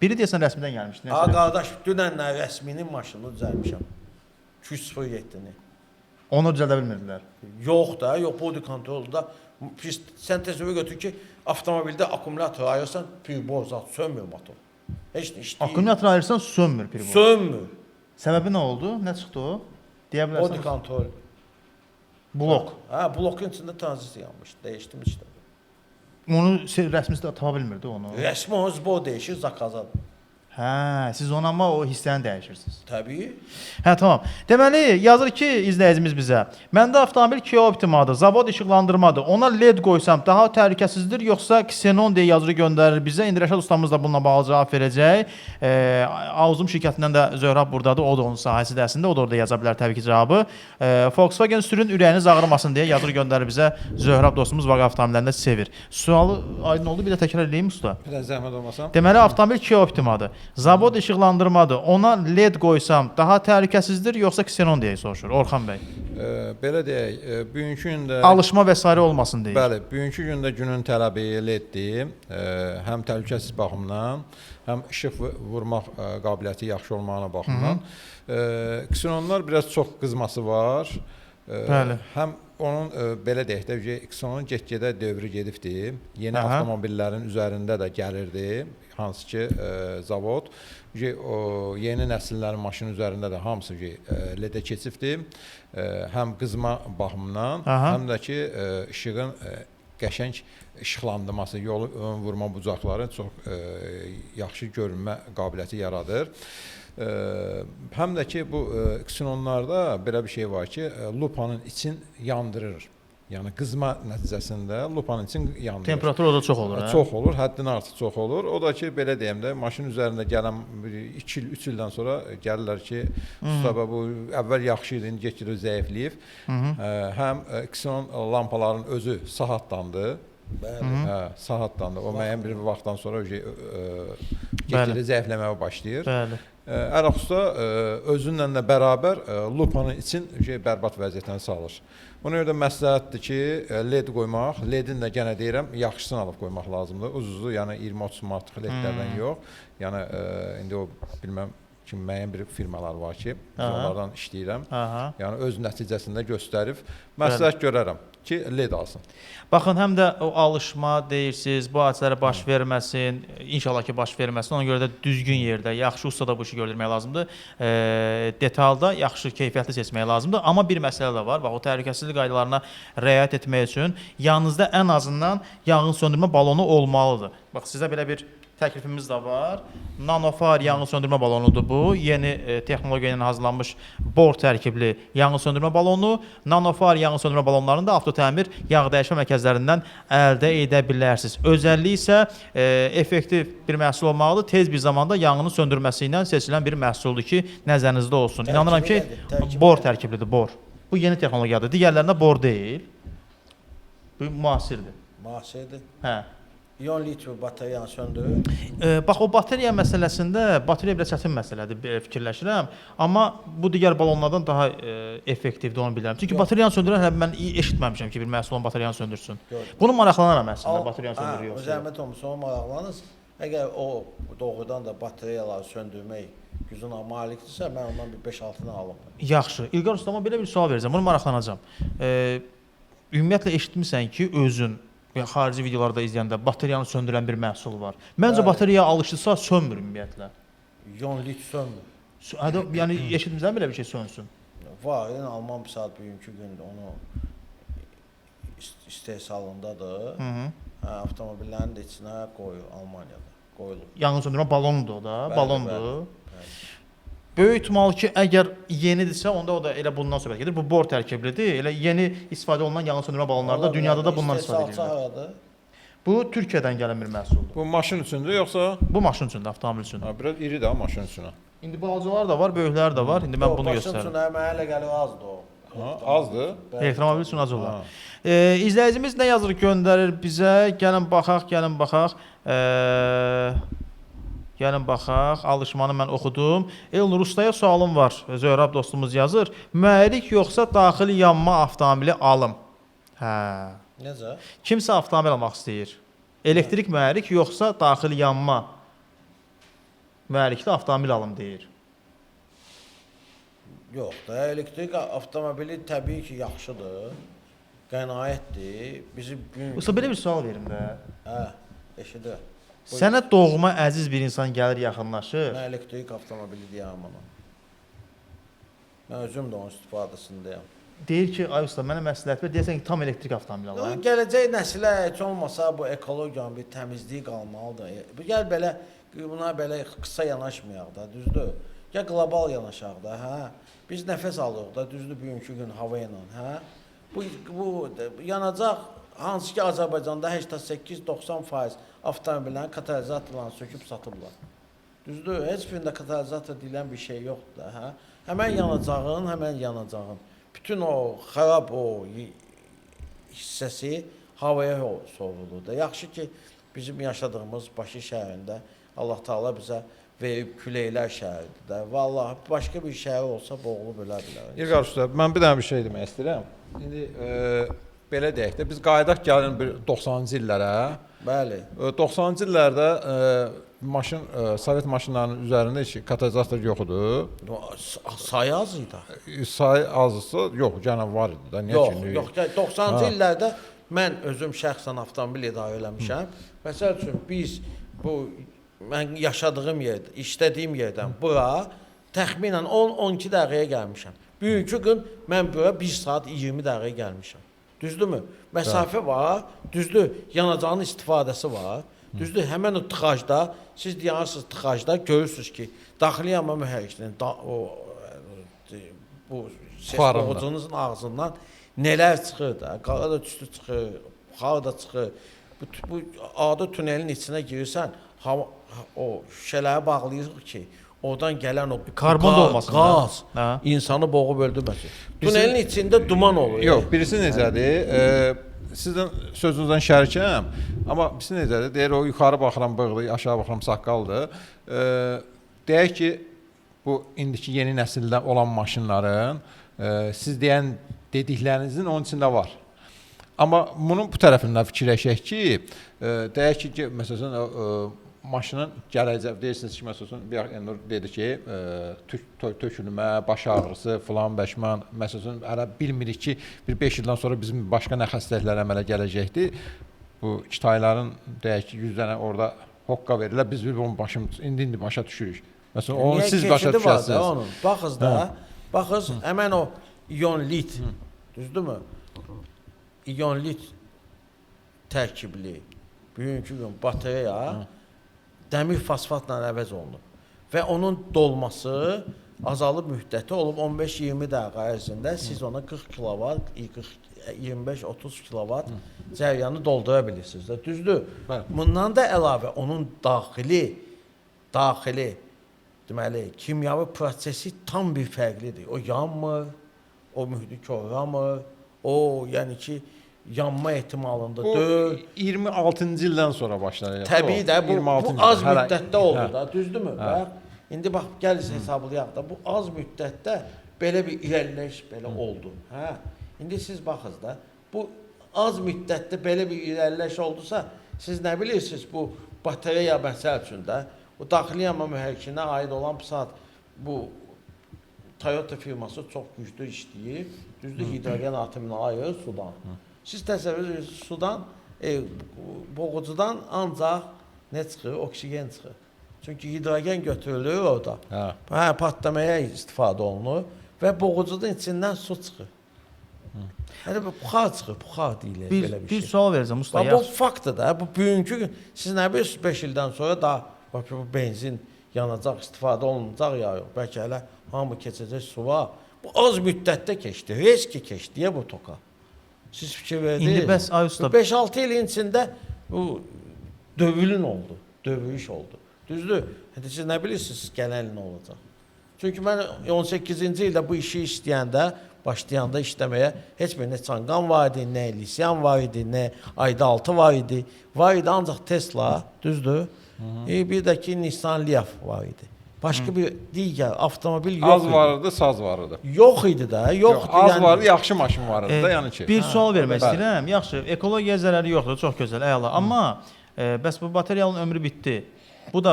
Biri deyəsən rəsmidən gəlmişdi. Ha qardaş, dünənlər rəsminin maşınını düzəltmişəm. 207-ni. Onu düzəldə bilmirdilər. Yox da, yox body kontrolda pis. Sən təsəvvür götür ki, avtomobildə akkumulyator ayırsan, pribor zat sönmür motor. Heç nə işləyir. Akkumulyator ayırsan sönmür pribor. Sönmür. Səbəbi nə oldu? Nə çıxdı o? Deyə bilərsən. Body kontrol. Blok. Hə, blokun içində tranzistor yanmış. Dəyişdim işte. Onu rəsmisi də tapa bilmirdi onu. Rəsmi o zbor dəyişir, zakazadır. Hə, siz onu amma o hissəni dəyişirsiniz. Təbii. Hə, tamam. Deməli, yazır ki, izləyicimiz bizə. Məndə avtomobil Kia Optima'dır, zavod işıqlandırmadır. Ona LED qoysam daha təhlükəsizdir, yoxsa Xenon deyə yazır göndərir bizə. İndi Rəşad ustamız da bununla bağlı cavab verəcək. Auzum şirkətindən də Zöhrab burdadır, o da onun sahəsidir əslində, o da orada yaza bilər təbii ki cavabı. Volkswagen sürün, ürəyiniz ağrımasın deyə yazır göndərir bizə Zöhrab dostumuz, Vaqe avtomobillərində sevir. Sualı aydın oldu, bir də təkrar eləyim usta. Bir də zəhmət olmasa. Deməli, avtomobil Kia Optima'dır. Zavod işıqlandırmadır. Ona LED qoysam daha təhlükəsizdir, yoxsa Xenon deyə soruşur Orxan bəy. Belə deyək, bugünkü gündə Alışma və sairə olmasın deyir. Bəli, bugünkü gündə günün tələbi LED-dir. Həm təhlükəsiz baxımdan, həm işıq vurmaq qabiliyyəti yaxşı olmağına baxımdan. Xenonlar biraz çox qızması var. Bəli. Həm onun belə deyək də, Xenonun get-gedə dövrü gedibdir. Yeni Aha. avtomobillərin üzərində də gəlirdi, hansı ki zavod. O yeni nəsillərin maşının üzərində də hamısı LED-ə keçibdir. Həm qızma baxımından, Aha. həm də ki işığın qəşəng işıqlandırması, yolu ön vurma bucaqları çox yaxşı görünmə qabiliyyəti yaradır. Həm də ki bu ksenonlarda belə bir şey var ki, lupanın için yandırır. Yəni qızma nəticəsində lupanın için yandırır. Temperatur orada çox olur, hə? Çox olur, həddindən artıq çox olur. O da ki, belə deyim də, maşın üzərində gələn 2 il, 3 ildən sonra gəlirlər ki, usta bu əvvəl yaxşı idi, indi get-gedə zəifləyib. Həm ksenon lampaların özü saatdandır. Bəli. Hə, saatdandır. O müəyyən bir vaxtdan sonra get-gedə zəifləməyə başlayır. Bəli. Ərəxusta özünlə də bərabər lupanın için bərbad vəziyyətə salır. Ona görə də məsləhətdir ki, LED qoymaq, LED-in də yenə deyirəm, yaxşısını alıb qoymaq lazımdır. Ucuzdur, yəni 20-30 manatlıq LED-lərdən yox. Yəni indi o bilməm kim müəyyən bir firmalar var ki, biz onlardan işləyirəm. Aha. Yəni öz nəticəsində göstərib məsləhət görərəm ki, LED alsın. Baxın, həm də o alışma deyirsiniz, bu hadisələrə baş verməsin, inşallah ki, baş verməsin. Ona görə də düzgün yerdə, yaxşı ustada bu işi gördürmək lazımdır. Detalda yaxşı, keyfiyyətli seçmək lazımdır. Amma bir məsələ də var. Bax, o təhlükəsizlik qaydalarına riayət etmək üçün yanınızda ən azından yanğın söndürmə balonu olmalıdır. Bax, sizə belə bir təklifimiz də var. Nanofar yanğın söndürmə balonudur bu. Yeni texnologiya ilə hazırlanmış bor tərkibli yanğın söndürmə balonu. Nanofar yanğın söndürmə balonlarını da avtotəmir yağ dəyişmə mərkəzlərindən əldə edə bilərsiniz. Özəlliyi isə effektiv bir məhsul olmalıdır. Tez bir zamanda yanğının söndürməsi ilə seçilən bir məhsuldur ki, nəzərinizdə olsun. İnanıram ki, bor tərkiblidir, bor. Bu yeni texnologiyadır. Digərlərində bor deyil. Bu müasirdir. Müasirdir. Hə. İon lityum batareyanı söndürür. Bax o batareya məsələsində batareya biraz çətin məsələdir, belə fikirləşirəm. Amma bu digər balonlardan daha effektivdir, onu bilirəm. Çünki Yox. batareyanı söndürən hələ mən eşitməmişəm ki, bir məhsulun batareyanı söndürsün. Yox. Bunu maraqlanaram əslində, batareyanı söndürür yoxsa. yox. Zəhmət olmasa o maraqlanırsınız. Əgər o doğrudan da batareyaları söndürmək gücünə malikdirsə, mən ondan bir 5-6 dənə alım. Yaxşı. İlqar ustama belə bir sual verəcəm. Bunu maraqlanacağam. Ümumiyyətlə eşitmisən ki, özün və xarici videolarda izləyəndə batareyanı söndürən bir məhsul var. Məncə Bəli. batareya alışdısa sönmür ümumiyyətlə. İon lit sönmür. Hətta yəni eşitmisən belə bir şey sönsün. Var, yəni Alman saat bugünkü gündə onu istehsalındadır. Hı -hı. Hə, avtomobillərin də içinə qoyur Almaniyada. Qoyulub. Yanğın söndürmə balonudur o da, Bəli, balondur. bəli, bəli. Böyük ehtimal ki, əgər yenidirsə, onda o da elə bundan söhbət gedir. Bu bor tərkiblidir. Elə yeni istifadə olunan yanğın söndürmə balonları da Ola dünyada bilər. da bundan istifadə İstehsalçı edirlər. haradır? Bu Türkiyədən gələn bir məhsuldur. Bu maşın üçündür yoxsa? Bu maşın üçündür, avtomobil üçündür. Ha, biraz iridir ha maşın üçün. İndi balacalar da var, böyüklər də var. İndi mən Yox, bunu maşın göstərirəm. üçün mənə elə gəlir azdır o. Ha, azdır. Bəli. Elektromobil üçün az olar. Ha. İzləyicimiz nə yazır, göndərir bizə. Gəlin baxaq, gəlin baxaq. Gəlin baxaq. Alışmanı mən oxudum. Elnur Ustaya sualım var. Zöhrab dostumuz yazır. Mühərrik yoxsa daxili yanma avtomobili alım? Hə. Necə? Kimsə avtomobil almaq istəyir. Elektrik mühərrik yoxsa daxili yanma mühərrikli avtomobil alım deyir. Yox da, elektrik avtomobili təbii ki, yaxşıdır. Qənaətdir. Bizi gün Usta belə bir sual verim də. Hə, eşidirəm. Buyur. Sənə doğma əziz bir insan gəlir, yaxınlaşır. Mən elektrik avtomobili deyirəm ona. Mən özüm də onun istifadəsindəyəm. Deyir ki, ay usta mənə məsləhət ver, deyəsən ki, tam elektrik avtomobili Yox, alam. gələcək nəsilə heç olmasa bu ekologiyanın bir təmizliyi qalmalıdır. Bu gəl belə buna belə qısa yanaşmayaq da, düzdür? Gəl qlobal yanaşaq da, hə? Biz nəfəs alırıq da, düzdür bugünkü gün hava ilə, hə? Bu yanacaq hansı ki Azərbaycanda 88-90% avtomobillərin katalizatorlarını söküb satıblar. Düzdür? Heç birində katalizator deyilən bir şey yoxdur da, hə? Həmən yanacağın, həmən yanacağın. Bütün o xarab o hissəsi havaya sovrulur da. Yaxşı ki, bizim yaşadığımız Bakı şəhərində Allah Taala bizə verib küləklər şəhəridir də. Vallahi başqa bir şəhər olsa boğulub ölə bilər. İlqar usta, mən bir dənə bir şey demək istəyirəm. İndi belə deyək də, biz qayıdaq gəlin bir 90-cı illərə. Bəli. 90-cı illərdə maşın Sovet maşınlarının üzərində heç katalizator yox idi. Sayı az idi. Sayı azsa, yox, gənə var idi da. Niyə Yox, ki? yox, 90-cı illərdə mən özüm şəxsən avtomobil idarə eləmişəm. Məsəl üçün biz bu mən yaşadığım yerdə, işlədiyim yerdən bura təxminən 10-12 dəqiqəyə gəlmişəm. Bugünkü gün mən bura 1 saat 20 dəqiqəyə gəlmişəm. Düzdürmü? Məsafə var, düzdür, yanacağın istifadəsi var. Düzdür, həmən o tıxacda, siz dayanırsınız tıxacda, görürsünüz ki, daxili yanma mühərrikinin bu ses Buxarında. boğucunuzun ağzından nələr çıxır da, qara da tüstü çıxır, buxar da çıxır. Bu adi tunelin içinə girirsən, hava, o şüşələri bağlayırıq ki, oradan gələn o Karbon da olmasın da. qaz Hə. insanı boğub öldürməsin. Tunelin içində duman olur. Yox, birisi necədir? Sizin sözünüzdən şərikəm, amma birisi necədir? Deyir o yuxarı baxıram bığdır, aşağı baxıram saqqaldır. Deyək ki, bu indiki yeni nəsildə olan maşınların siz deyən dediklərinizin onun içində var. Amma bunun bu tərəfindən fikirləşək ki, deyək ki, məsələn, maşının gələcək deyirsiniz ki, məsələn, bir Elnur dedi ki, tökülmə, baş ağrısı filan bəşman, məsələn, hələ bilmirik ki, bir 5 ildən sonra bizim başqa nə xəstəliklər əmələ gələcəkdir. Bu Kitayların deyək ki, 100 dənə orada hoqqa verirlər, biz bir onun başımız indi başa düşürük. Məsələn, onu Niyə siz başa keçidi var da düşəsiniz. onun. Baxız da, baxız həmən o ionlit, düzdürmü? İonlit tərkibli bugünkü gün batareya dəmir fosfatla əvəz olunub və onun dolması azalıb müddəti olub 15-20 dəqiqə ərzində siz ona 40 kilovat, 25-30 kilovat cəryanı doldura bilirsiniz də, düzdür? Bəli. Bundan da əlavə onun daxili deməli kimyəvi prosesi tam bir fərqlidir. O yanmır, o mühiti korlamır, o yəni ki yanma ehtimalında Bu deyil. 26-cı ildən sonra başlayacaq. Təbii də bu, bu az Hələ- müddətdə oldu Hə. da, düzdürmü? Hə. Bax, indi bax gəl hesablayaq da, bu az müddətdə belə bir irəliləyiş belə oldu. Hə. İndi siz baxız da, bu az müddətdə belə bir irəliləyiş oldusa, siz nə bilirsiniz bu batareya məsəl üçün də, o daxili yanma mühərrikinə aid olan bu saat bu Toyota firması çox güclü işləyir. Düzdür, hidrogen atomunu ayırır sudan. Siz təsəvvür edirsiniz, sudan, boğucudan ancaq nə çıxır? Oksigen çıxır. Çünki hidrogen götürülür orada. Hə. Hə, partlamaya istifadə olunur və boğucunun içindən su çıxır. Yəni bu buxar çıxır, buxar deyilir Bir, belə bir bir şey. sual verəcəm usta. Bax, bu yaxşı. faktdır da. Bu bugünkü gün siz nə bilirsiniz 5 ildən sonra daha bax bu benzin yanacaq, istifadə olunacaq ya yox. Bəlkə hələ hamı keçəcək suva. Bu az müddətdə keçdi. Heç ki keçdi ya bu toka. Siz fikir verdiniz. İndi bəs ay usta 5-6 ilin içində bu dövülün oldu. Dövüş oldu. Düzdür? İndi siz nə bilirsiniz gələn il nə olacaq? Çünki mən 18-ci ildə bu işi istəyəndə, başlayanda işləməyə heç bir nə Çanqan var idi, nə Elysian var idi, nə Ayda 6 var idi. Var idi ancaq Tesla, düzdür? Bir də ki Nissan Leaf var idi. Başqa bir digər avtomobil yox Az idi. var idi, saz var idi. Yox idi də, yox Yox, idi. az yəni- var idi, yaxşı maşın var idi da, yəni ki. Bir sual vermək Bəli. istəyirəm. Yaxşı, ekologiyaya zərəri yoxdur, çox gözəl, əla. Amma bəs bu batareyanın ömrü bitdi. Bu da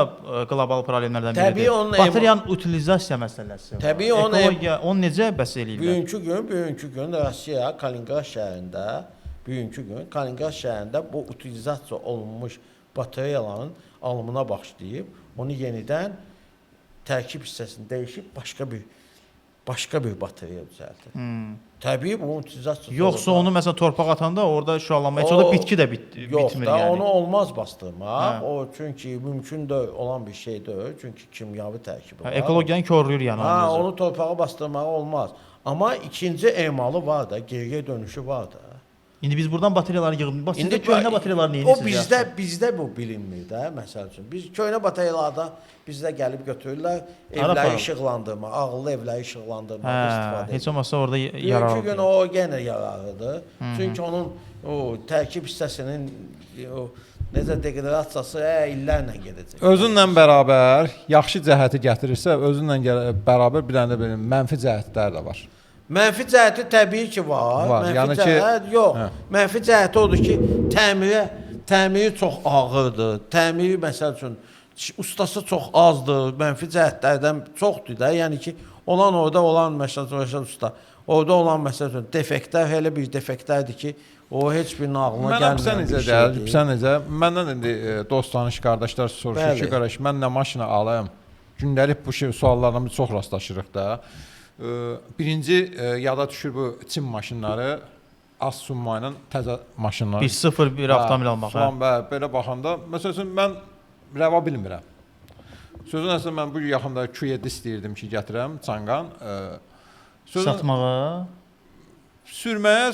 qlobal problemlərdən biridir. Təbii onun Batareyanın utilizasiya məsələsi. var. Təbii onun ekologiya, onu necə bəs eləyirlər? Bugünkü gün Rusiya Kalininqrad şəhərində, bugünkü gün Kalininqrad şəhərində bu utilizasiya olunmuş batareyaların alımına başlayıb, onu yenidən tərkib hissəsini dəyişib başqa bir batareya düzəldir. Təbii bu utilizasiya Yoxsa onu məsələn torpağa atanda orada şüalanma, heç orada bitki də Yox bitmir da, yəni. onu olmaz bastırmaq. Hə. O çünki mümkün də olan bir şey deyil, çünki kimyavi tərkibi Hə, var. ekologiyanı koruyur yəni Ha, onun özü. onu torpağa bastırmaq olmaz. Amma ikinci emalı var da, geriyə dönüşü var da. İndi biz buradan batareyaları yığıb, bax sizdə köhnə batareyaları nə O edirsiniz? bizdə bu bilinmir də, məsəl üçün. Biz köhnə batareyalarda bizdə gəlib götürürlər, Hara evləri aparırlar? işıqlandırma, ağıllı evləri işıqlandırmağa Hə, istifadə heç edir. olmasa orada yararlı. Bugünkü gün o yenə yararlıdır. Çünki onun o tərkib hissəsinin o necə deqradasiyası illərlə gedəcək. Özünlə bərabər yaxşı cəhəti gətirirsə, özünlə bərabər bir dənə də belə mənfi cəhətlər də var. Mənfi cəhəti təbii ki var. Var, Mənfi yəni ki- cəhət yox. Hə. Mənfi cəhəti odur ki, təmiri çox ağırdır. Təmiri məsəl üçün ustası çox azdır. Mənfi cəhətlərdən çoxdur da. Yəni ki, olan orada olan məsəl üçün Rəşad usta, orada olan məsəl üçün defektlər elə bir defektlərdir ki, o heç birinin ağlına Mənə bizə gəlməyən necə bir gəlir, şeydir. bizə necə? Məndən indi dost tanış qardaşlar soruşur ki, Bəli. qardaş mən nə maşını alayım? Gündəlik bu şey suallarla biz çox rastlaşırıq da. Birinci yada düşür bu Çin maşınları az summa ilə təzə maşınlar. Bir sıfır bir avtomobil almaq. Hə. Suan, bəli, belə baxanda məsəl üçün mən rəva bilmirəm. Sözün əsli mən bu yaxında Q7 istəyirdim ki, gətirəm Çanqan. Sözün Satmağa. sürməyə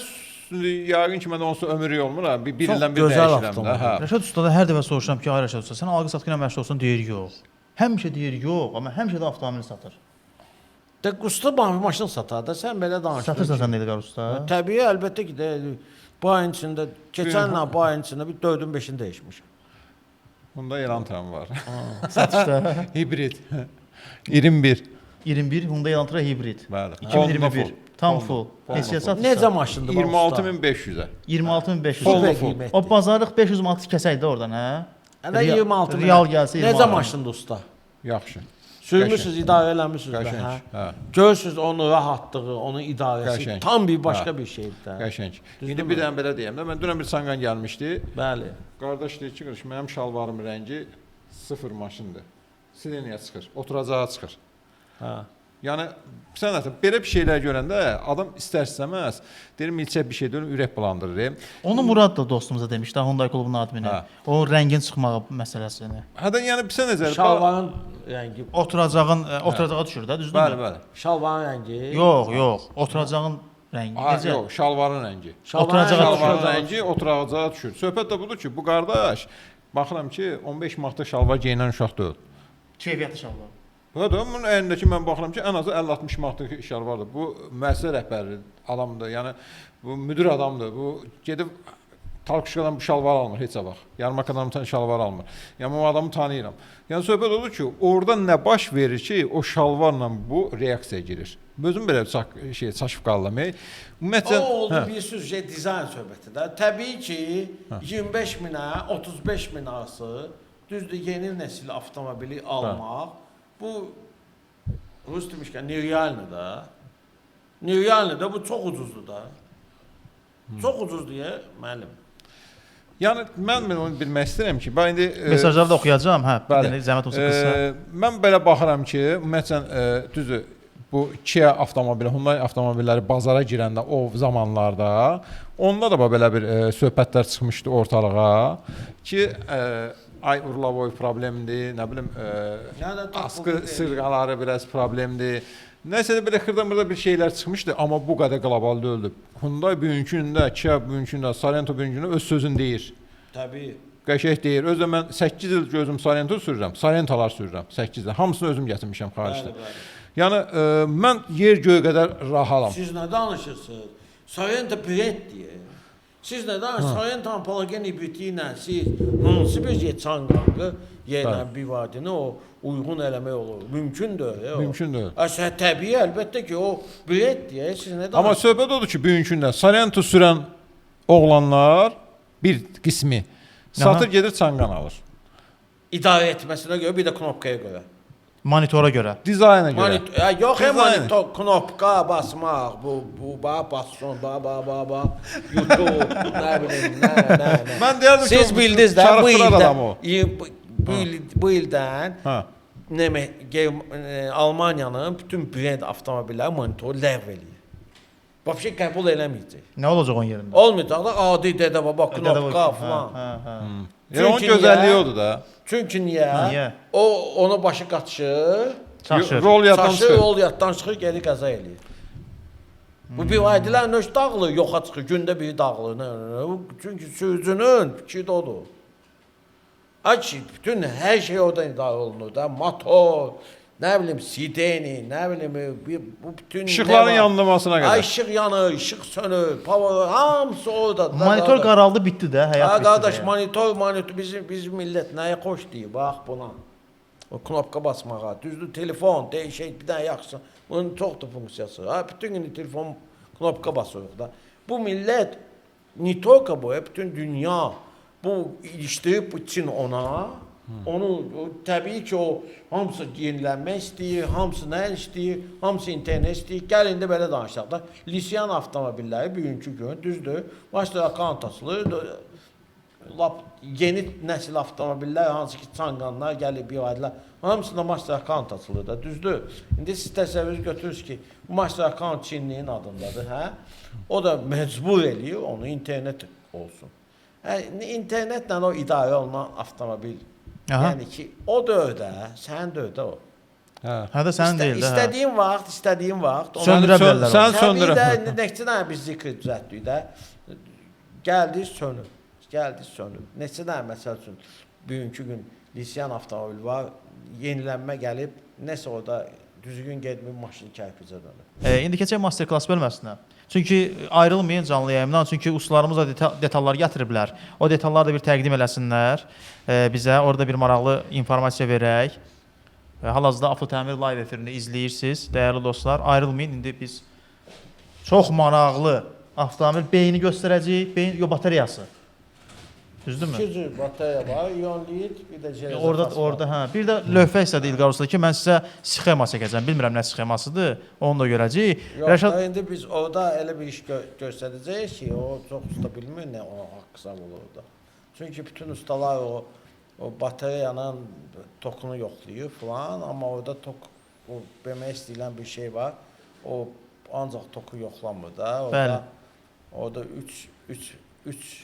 yəqin ki, məndə onsuz ömür olmur ha. Bir Çox ildən bir gözəl dəyişirəm də, avtomobil. hə. Rəşad usta da hər dəfə soruşuram ki, ay Rəşad usta, sən alqı-satqı ilə məşğul olsan, deyir yox. Həmişə deyir yox, amma həmişə də avtomobil satır. De usta maşın satar da sən belə danışdın. Satırsan sən Elqar usta. Təbii əlbəttə ki də bu ayın içində keçən il bu ayın içində bir 4-ün 5-ini dəyişmişəm. Bunda Elantram var. Satışda Hibrid. 21. 21 Hyundai Elantra hibrid. Bəli. 2021. Tam full. Neçəyə satırsan? Necə maşındır bu usta? 26500-ə. 26500. Full Super full. qiymətli. O bazarlıq 500 manat kəsəydi də oradan, hə? Hələ 26 min. Real gəlsə 26. Necə maşındır usta? Yaxşı. Sürmüsüz, idarə eləmisiniz də, Qəşəng. hə? Hə. Görürsüz onun rahatlığı, onun idarəsi Qəşəng. tam bir başqa bir şeydir də. Qəşəng. İndi bir dənə belə deyəm də, mən dünən bir Çanqan gəlmişdi. Bəli. Qardaş deyir ki, qardaş, mənim şalvarımın rəngi sıfır maşındır. Sileniyyə çıxır, oturacağa çıxır. Hə. Yəni sən nəsə belə bir şeylər görəndə adam istər-istəməz deyir milçə bir şey deyir, ürək bulandırır. Onu Murad da dostumuza demişdi, Hyundai klubunun admini. Hə. O rəngin çıxmağı məsələsini. Hətta yəni sən necə? Şalvarın rəngi, Oturacağın oturacağa düşür də, düzdürmü? Bəli, bəli. şalvarın rəngi. Yox, yox. Oturacağın rəngi Ha, necə? yox, şalvarın rəngi. Şalvarın Oturacağa rəngi, Şalvarın oturacağa rəngi oturacağa düşür. Söhbət də budur ki, bu qardaş baxıram ki, 15 manatlıq şalvar geyinən uşaq deyil. Keyfiyyətli şalvar. Bu da bunun əynindəki mən baxıram ki, ən azı 50-60 manatlıq şalvardır. Bu müəssisə rəhbəri adamdır. Yəni bu müdir adamdır. Bu gedib Talkuşkadan bu şalvar almır heç vaxt. Yarmarkadan şalvar almır. Yəni bu adamı tanıyıram. Yəni söhbət odur ki, orada nə baş verir ki, o şalvarla bu reaksiyaya girir. Özüm belə çaşıb qalıram. Ümumiyyətcə O oldu hə. bir süjet dizayn söhbəti də. Təbii ki, 25 minə 35 min arası düzdür yeni nəsil avtomobili almaq bu rus demişkən nerealni da. Nerealni da bu çox ucuzdur da. Çox ucuz deyə müəllim. Yəni mən onu bilmək istəyirəm ki, bax indi Mesajları da oxuyacağam, hə. Bir Bəli. dənə zəhmət olsa qısa. Mən belə baxıram ki, ümumiyyətcə düzdür, bu Kia avtomobili, Hyundai avtomobilləri bazara girəndə o zamanlarda onda da bax belə bir söhbətlər çıxmışdı ortalığa ki, ay urlavoy problemdir, nə bilim askı sırğaları biraz problemdir. Nəsə də belə xırda-mırda bir şeylər çıxmışdı, amma bu qədər qlobal deyildi. Hyundai bugünkü gündə, Kia bugünkü gündə, Sorento bugünkü gündə öz sözünü deyir. Təbii. Qəşəng deyir. Özü də mən 8 il gözüm Sorento sürürəm, Sorentolar sürürəm 8 il. Hamısını özüm gətirmişəm xaricdən. Bəli, bəli. Yəni mən yer göy qədər rahatam. Siz nə danışırsınız? Sorento brend deyə. Siz nə danışırsınız? Sorento palagen hibridi ilə siz hansı bir Çanqanqı yerlə bir vadini o uyğun eləmək olur? Mümkün deyil. O. Mümkün deyil. Əsə təbii əlbəttə ki, o brend deyə siz nə danışırsınız? Amma söhbət odur ki, bugünkü gündə Sorento sürən oğlanlar bir qismi satır gedir Çanqan alır. İdarə etməsinə görə bir də knopkaya görə. Monitora görə. Dizayna görə. Yox, Dizayn. monitor knopka basmaq, bu bax basson, ba ba ba ba YouTube, nə bilim, nə nə nə. Mən deyərdim ki, Siz bildiniz də bu çarıqdırar ildə adamı o. bu ildən Hə. Almaniyanın bütün brend avtomobilləri monitoru ləğv eləyir. Vəbşə qəbul eləməyəcək. Nə olacaq onun yerində? Olmayacaq da adi dədə baba knopka falan. Hə, hə. Yəni onun Çünki gözəlliyi niyə? odur da. Çünki niyə? Niyə? O ona başı qaçır. Çaşır. Rol yaddan Çaşır, çıxır. rol yaddan çıxır, geri qəza eləyir. Bu bir aydilər nöş dağılır, yoxa çıxır, gündə biri dağılır. Nə. Çünki sürücünün fikri də odur. Ay ki, bütün hər şey oradan idarə olunur da. Motor, nə bilim, sideni, nə bilim, bu bütün İşıqların nə var? yandırmasına Ay, qədər. işıq yanır, işıq sönür, power, hamısı orada. Monitor qaraldı, bitdi də, həyat Ha bitdi. qardaş, də. monitor, bizim millət nəyə xoş deyir, bax buna. O knopka basmağa, düzdür, telefon, dəyişək, bir dənə yaxşısı. Bunun çoxdur funksiyası. Ha, bütün gün telefon knopka basırıq da. Bu millət ne tolko bu, bütün dünya bu ilişdirib bu Çin ona. Onu o, təbii ki, o hamısı yenilənmək istəyir, hamısı nə istəyir, hamısı internet istəyir. Gəl indi belə danışaq da. Lisyan avtomobilləri bugünkü gün düzdür, master akkaunt açılır. Lap yeni nəsil avtomobillər, hansı ki Çanqanlar gəlib bir aydlar, hamısında master akkaunt açılır da, düzdür. İndi siz təsəvvür götürürsünüz ki, bu master akkaunt Çinlinin adındadır, hə? O da məcbur eləyir onu internet olsun. Hə, internetlə o idarə olunan avtomobil. Aha. Yəni ki, o dövrdə, sənin dövrdə o. Hə. Hə də sənin deyil də. Hə. İstədiyin vaxt, istədiyin vaxt. ona- Söndürə bilərlər Sən onu. söndürə. Təbii də indi neçə dənə biz zikr düzəltdik də. Gəldi sönür. Gəldi sönür. Neçə dənə məsəl üçün bugünkü gün Lisyan avtomobili var, yenilənmə gəlib, nəsə orada düzgün getmir, maşın kərpicə dönür. İndi keçək master klass bölməsinə. Çünki ayrılmayın canlı yayımdan. Çünki ustalarımız da detallar gətiriblər. O detalları da bir təqdim eləsinlər bizə. Orada bir maraqlı informasiya verək. Hal-hazırda Avto Təmir live efirini izləyirsiniz, dəyərli dostlar. Ayrılmayın. İndi biz çox maraqlı avtomobil beyni göstərəcəyik. Beyin, yo, batareyası. Düzdürmü? İki cür batareya var, ion lit, bir də jeleza Orada fosfat. orada hə. Bir də lövhə istədi İlqar usta ki, mən sizə sxema çəkəcəm. Bilmirəm nə sxemasıdır. Onu da görəcəyik. Yox, Rəşad da indi biz orada elə bir iş göstərəcəyik ki, o çox usta bilmir nə o haqq olur orada. Çünki bütün ustalar o batareyanın tokunu yoxlayır filan, amma orada tok o BMS deyilən bir şey var. O ancaq toku yoxlamır da. Orada Bəli. orada 3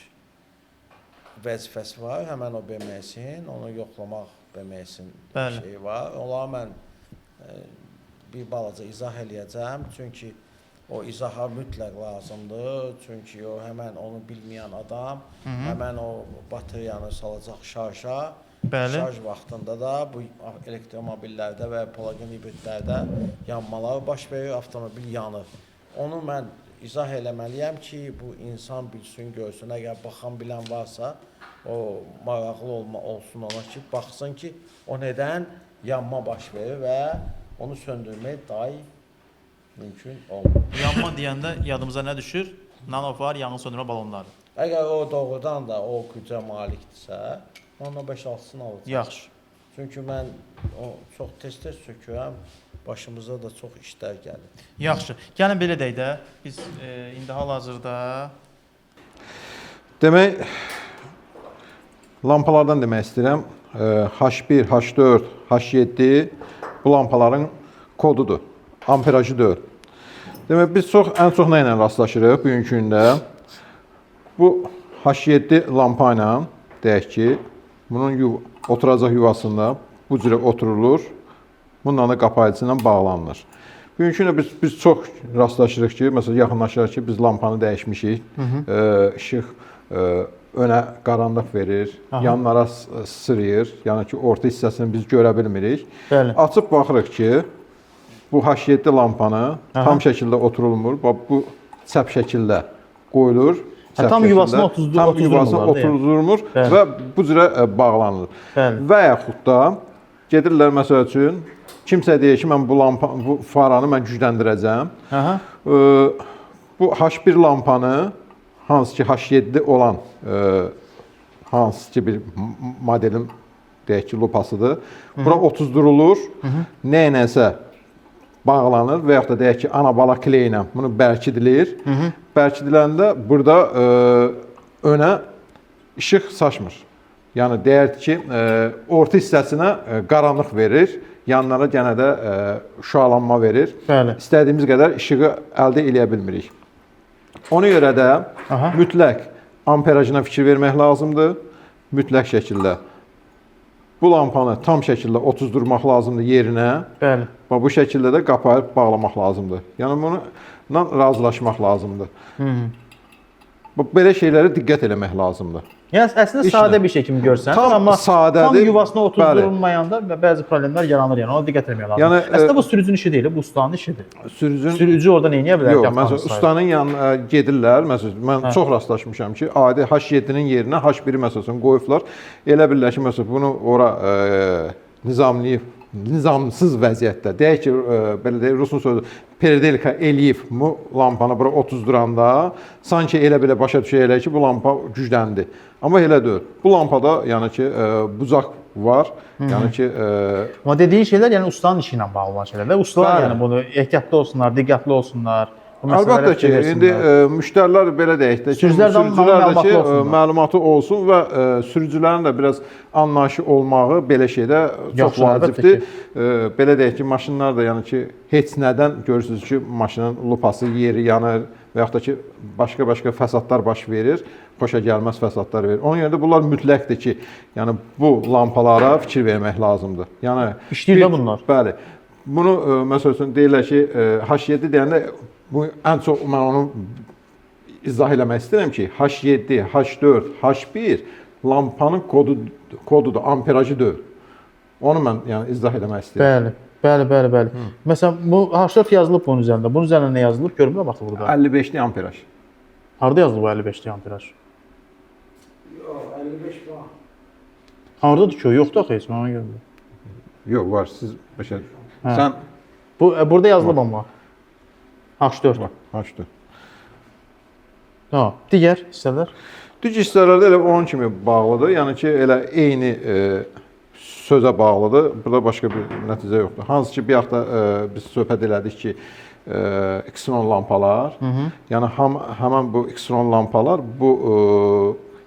vəzifəsi var. Həmən o BMS-in, onu yoxlamaq BMS-in Bəli. şeyi var. Onlara mən bir balaca izah eləyəcəm. Çünki o izaha mütləq lazımdır. Çünki o həmən onu bilməyən adam həmən o batareyanı salacaq şarja. Bəli. Şarj vaxtında da bu elektromobillərdə və plug-in hibridlərdə yanmalar baş verir, avtomobil yanır. Onu mən izah eləməliyəm ki, bu insan bilsin, görsün. Əgər baxan bilən varsa, o maraqlı olsun ona ki, baxsın ki, o nədən yanma baş verir və onu söndürmək dahi mümkün olmur. Yanma deyəndə yadımıza nə düşür? Nanofar yanğın söndürmə balonları. Əgər o doğrudan da o gücə malikdirsə, ondan 5-6-sını alacaq. Yaxşı. Çünki mən o çox tez-tez sökürəm, başımıza da çox işlər gəlir. Yaxşı. Gəlin belə deyək də, biz indi hal-hazırda Demək, lampalardan demək istəyirəm. H1, H4, H7 bu lampaların kodudur. Amperajı deyil. Demək, biz ən çox nə ilə rastlaşırıq bugünkü gündə? Bu H7 lampa ilə deyək ki, bunun oturacaq yuvasında bu cürə oturulur. Bununla da qapayıcı ilə bağlanılır. Bugünkü gündə biz çox rastlaşırıq ki, məsələn yaxınlaşırıq ki, biz lampanı dəyişmişik. İşıq önə qaranlıq verir, yanlara sırıyır. Yəni ki, orta hissəsini biz görə bilmirik. Bəli. Açıb baxırıq ki, bu H7 lampanı tam şəkildə oturulmur. Bax bu çəp şəkildə qoyulur. Hə, tam yuvasına otuzdurmur və bu cürə bağlanılır. Bəli. Və yaxud da gedirlər məsəl üçün, kimsə deyir ki, mən bu lampa, bu faranı mən gücləndirəcəm. Aha. Bu H1 lampanı, hansı ki H7 olan hansı ki bir modelin deyək ki, lupasıdır. Bura otuzdurulur. Nə ilənsə bağlanır və yaxud da deyək ki, ana bala kley ilə bunu bərkidilir. Bərkidiləndə burada önə işıq saçmır. Yəni deyək ki, orta hissəsinə qaranlıq verir, yanlara yenə də şüalanma verir. Bəli. İstədiyimiz qədər işığı əldə eləyə bilmirik. Ona görə də mütləq amperajına fikir vermək lazımdır. Mütləq şəkildə bu lampanı tam şəkildə otuzdurmaq lazımdır yerinə. Bəli. Və bu şəkildə də qapayıb bağlamaq lazımdır. Yəni bununla razılaşmaq lazımdır. Belə şeylərə diqqət eləmək lazımdır. Yəni əslində sadə bir şey kimi görsən, tam amma sadədir. Tam yuvasına otuzdurulmayanda bəzi problemlər yaranır, yəni ona diqqət etmək lazımdır. Yəni, əslində bu sürücünün işi deyil, bu ustanın işidir. Sürücü orada nə edə bilər ki? Yox, məsələn ustanın yanına gedirlər. Məsələn mən çox rastlaşmışam ki, adi H7-nin yerinə H1-i məsələn qoyublar. Elə bilirlər ki, məsələn bunu ora nizamlayıb, nizamsız vəziyyətdə. Deyək ki, belə deyək, rusun sözü perdelka eləyib bu lampanı bura otuzduranda sanki elə belə başa düşürlər ki, bu lampa gücləndi. Amma elə deyil. Bu lampada yəni ki, bucaq var. Yəni ki, amma dediyi şeylər yəni ustanın işi ilə bağlı olan şeylər və ustalar yəni bunu ehtiyatlı olsunlar, diqqətli olsunlar. Əlbəttə ki, indi müştərilər belə deyək də ki, sürücülər də ki, məlumatı olsun və sürücülərin də biraz anlayışı olmağı belə şeydə çox vacibdir. Belə deyək ki, maşınlar da yəni ki, heç nədən görürsünüz ki, maşının lupası yeri yanır və yaxud da ki, başqa-başqa fəsadlar baş verir, xoşa gəlməz fəsadlar verir. Ona görə də bunlar mütləqdir ki, yəni bu lampalara fikir vermək lazımdır. Yəni işləyir də bunlar. Bəli. Bunu məsəl üçün deyirlər ki, H7 deyəndə bu ən çox mən onu izah eləmək istəyirəm ki, H7, H4, H1 lampanın kodudur, amperajı deyil. Onu mən yəni izah eləmək istəyirəm. Bəli, bəli, bəli, bəli. Məsələn, bu H4 yazılıb bunun üzərində. Bunun üzərində nə yazılıb? Görmürəm axı burada. 55-lik amperaj. Harda yazılıb bu 55-lik amperaj? Yox, 55 var. Hardadır ki o? Yoxdur axı heç, mən onu görmürəm. Yox, var. Siz başa. Sən bu burada yazılıb amma. H4. H4. Ha, digər hissələr? Digər hissələrdə elə onun kimi bağlıdır. Yəni ki, elə eyni sözə bağlıdır. Burada başqa bir nəticə yoxdur. Hansı ki, bir haqda biz söhbət elədik ki, Xenon lampalar. Yəni həmin bu Xenon lampalar bu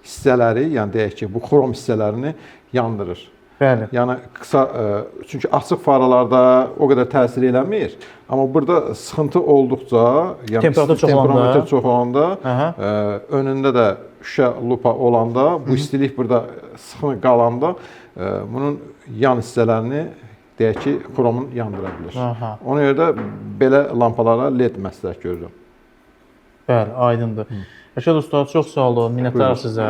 hissələri, yəni deyək ki, bu xrom hissələrini yandırır. Bəli. Yəni qısa, çünki açıq faralarda o qədər təsir eləmir. Amma burada sıxıntı olduqca, yəni temperatur çox olanda, önündə də şüşə lupa olanda, bu istilik burada sıxıntı qalanda bunun yan hissələrini deyək ki, xromun yandıra bilir. Aha. Ona görə də belə lampalara led məsləhət görürəm. Bəli, aydındır. Rəşad usta, çox sağ olun, minnətdarıq sizə.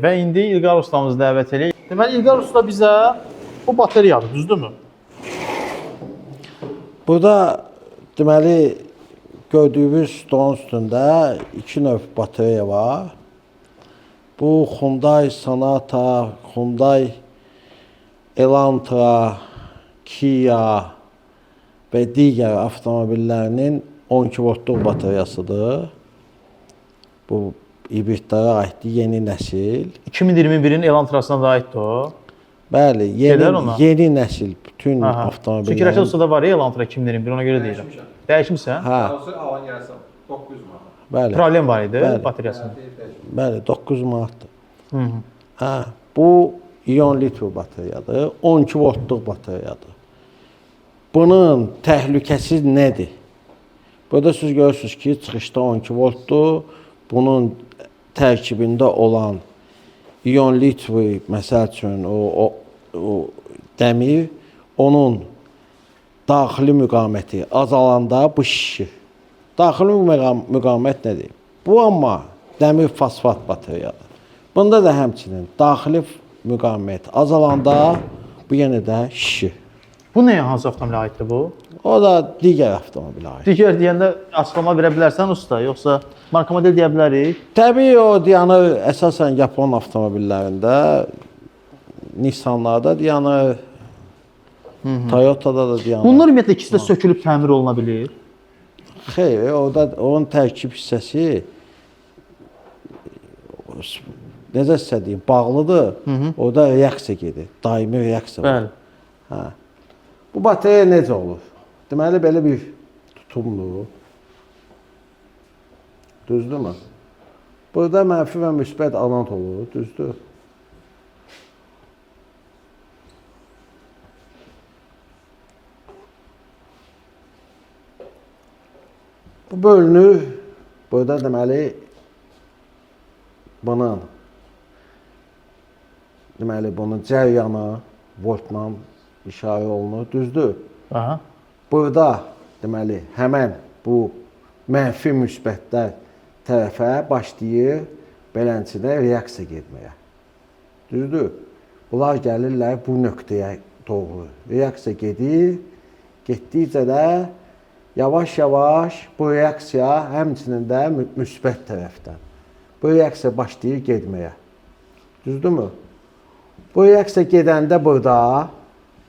Və indi İlqar ustamızı dəvət eləyək. Deməli İlqar usta bizə bu batareyadır, düzdürmü? Burada deməli gördüyünüz stolun üstündə iki növ batareya var. Bu Hyundai Sonata, Hyundai Elantra, Kia və digər avtomobillərinin 12 voltluq batareyasıdır. Bu hibridlərə aiddir, yeni nəsil. 2021-in Elantrasına da aiddir o. Bəli, yeni Gedər ona. yeni nəsil bütün Aha. Çünki Rəşad avtomobillərin. ustada var ya Elantra 2021, ona görə deyirəm. Dəyişmisən? Hə, alan gəlsə 900 manat. bəli. Problem var idi Bəli. batareyasında. Bəli, 9 manatdır. Hı -hı. Hə, bu ion litur batareyadır, 12 voltluq batareyadır. Bunun təhlükəsi nədir? Burada siz görürsünüz ki, çıxışda 12 voltdur. Bunun tərkibində olan ion litri, məsəl üçün o dəmir, onun daxili müqaviməti azalanda bu şişir. Daxili müqavimət nədir? Bu amma dəmir fosfat batareyadır. Bunda da həmçinin daxili müqavimət azalanda bu yenə də şişir. Bu nəyə, hansı avtomobilə aiddir bu? O da digər avtomobilə aid. Digər deyəndə açıqlama verə bilərsən usta, yoxsa marka model deyə bilərik? Təbii o dayanır əsasən Yapon avtomobillərində, Nissanlarda dayanır, Toyota-da da dayanır. Bunlar ümumiyyətlə ikisi də sökülüb təmir oluna bilir. Xeyr, orada onun tərkib hissəsi necə sizə deyim, bağlıdır. Orada reaksiya gedir. Daimi reaksiya var. Bəli. Hə. Bu batareya necə olur? Deməli belə bir tutumdur. Düzdürmü? Burada mənfi və müsbət anod olur, düzdür? Bu bölünür. Burada deməli bunun cəryanı voltla işarə olunur, düzdür? Aha. Burada deməli həmən bu mənfi müsbətlər tərəfə başlayır beləncə reaksiya getməyə. Düzdür? Bunlar gəlirlər bu nöqtəyə doğru. Reaksiya gedir. Getdikcə də yavaş-yavaş bu reaksiya həmçinin də müsbət tərəfdən. Bu reaksiya başlayır getməyə. Düzdürmü? Bu reaksiya gedəndə burada,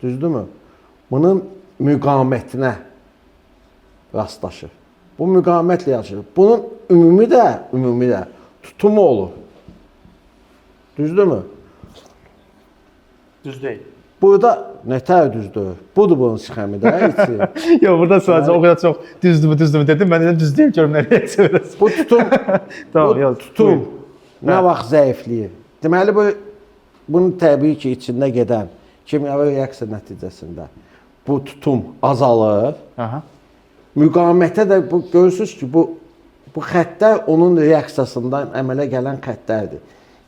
düzdürmü? Bunun müqavimətinə rastlaşır. Bu müqavimətlə yaşayır. Bunun ümumi də tutumu olur. Düzdürmü? Düz deyil. Burada nətər düzdür? Budur bunun sxemi də içi. Yox, burada sadəcə o qədər çox düzdürmü, düzdürmü dedim. Mən dedim düz deyil, görüm nə reaksiya verəsən. Bu tutum, Tamam, bu yox, tutum buyur. nə vaxt zəifləyir? Deməli bu bunun təbii ki, içində gedən kimyəvi reaksiya nəticəsində bu tutum azalır. Aha. Müqavimətə də bu görürsüz ki, bu xəttlər onun reaksiyasından əmələ gələn xəttlərdir.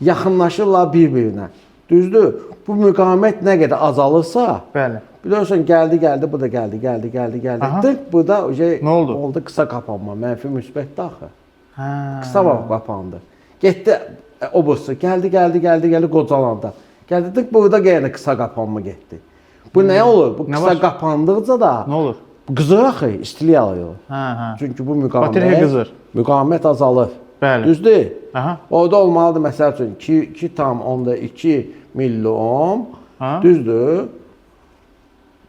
Yaxınlaşırlar bir-birinə. Düzdür? Bu müqavimət nə qədər azalırsa, Bəli. biliyorsun gəldi, bu da gəldi, gəldi, gəldi, gəldi. Aha. Tık burada şey, Nə oldu? Oldu qısa qapanma, mənfi müsbət axı. Hə. Qısa vaxt qapandı. Getdi o bursu, gəldi, gəldi, gəldi, gəldi qocalanda. Gəldi tık burada yenə qısa qapanma getdi. Bu nə olur? Bu Nə qısa var? qapandıqca da Nə olur? qızır axı, istilik alıyor. Hə, hə. Çünki bu müqavimət Batareya qızır. Müqavimət azalır. Bəli. Düzdür? Aha. Orada olmalıdır məsəl üçün 2,2 milliohm. Ha. Düzdür?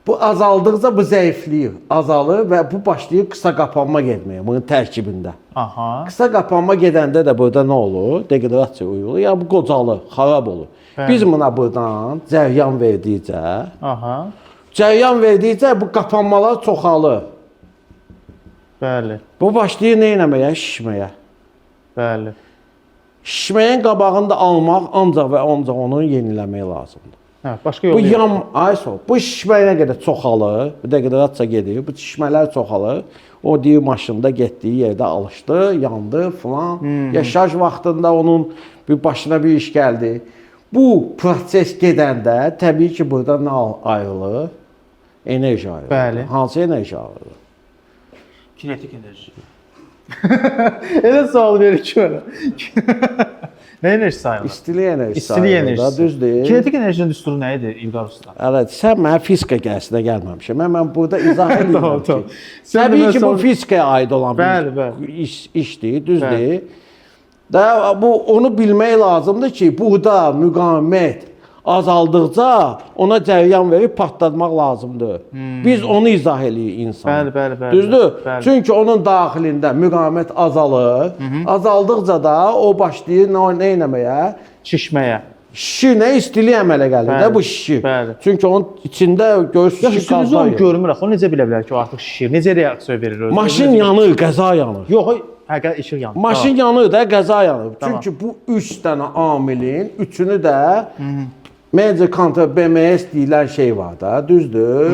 Bu azaldıqca bu zəifləyir, azalır və bu başlayır qısa qapanma getməyə bunun tərkibində. Aha. Qısa qapanma gedəndə də burada nə olur? Deqradasiya olur. Yəni bu qocalır, xarab olur. Bəli. Biz buna buradan cəryan verdikcə, Aha. cəryan verdikcə bu qapanmalar çoxalır. Bəli. Bu başlayır nə etməyə? Şişməyə. Bəli. Şişməyin qabağını da almaq ancaq və ancaq onu yeniləmək lazımdır. Hə, başqa yol Bu yox. yan ayso, bu şişmə nə qədər çoxalır, bu deqradasiya gedir, bu şişmələr çoxalır. O deyir maşında getdiyi yerdə alışdı, yandı filan. Ya şarj vaxtında onun bir başına bir iş gəldi. Bu proses gedəndə təbii ki, burada nə ayrılır? Enerji ayrılır. Bəli. Hansı enerji ayrılır? Kinetik enerji. Elə sual verir ki mənə. Nə enerjisi sayılır? İstilik enerjisi. İstilik sayılır da, enerjisi. Düzdür. Kinetik enerjinin düsturu nə idi İlqar usta? Hələ sən mənə fizika gəlsinə gəlməmişəm. Mən burada izah edirəm Tamam, ki. tamam. Sən Təbii də ki, bu sor- fizikaya aid olan bir Bəli, bəli. işdir, düzdür. Bəli. Da bu onu bilmək lazımdır ki, burada müqavimət azaldıqca ona cəryan verib partlatmaq lazımdır. Biz onu izah eləyirik insana. Bəli, bəli, bəli. Düzdür? Bəli. Çünki onun daxilində müqavimət azalır. Azaldıqca da o başlayır nə etməyə? Şişməyə. Şişir, nə istilik əmələ gəlir də Bəli, bu şişir. bəli. Çünki onun içində görürsünüz Yaxşı, ki, üstünüzü qazlar onu yok. görmür axı. O necə bilə bilər ki, o artıq şişir? Necə reaksiya verir özü? Maşın yanır, qəza yanır. Yox, o həqiqət işıq yanır. Maşın yanır da, qəza yanır. Tamam. Çünki bu 3 dənə amilin üçünü də Major Counter BMS deyilən şey var da, düzdür?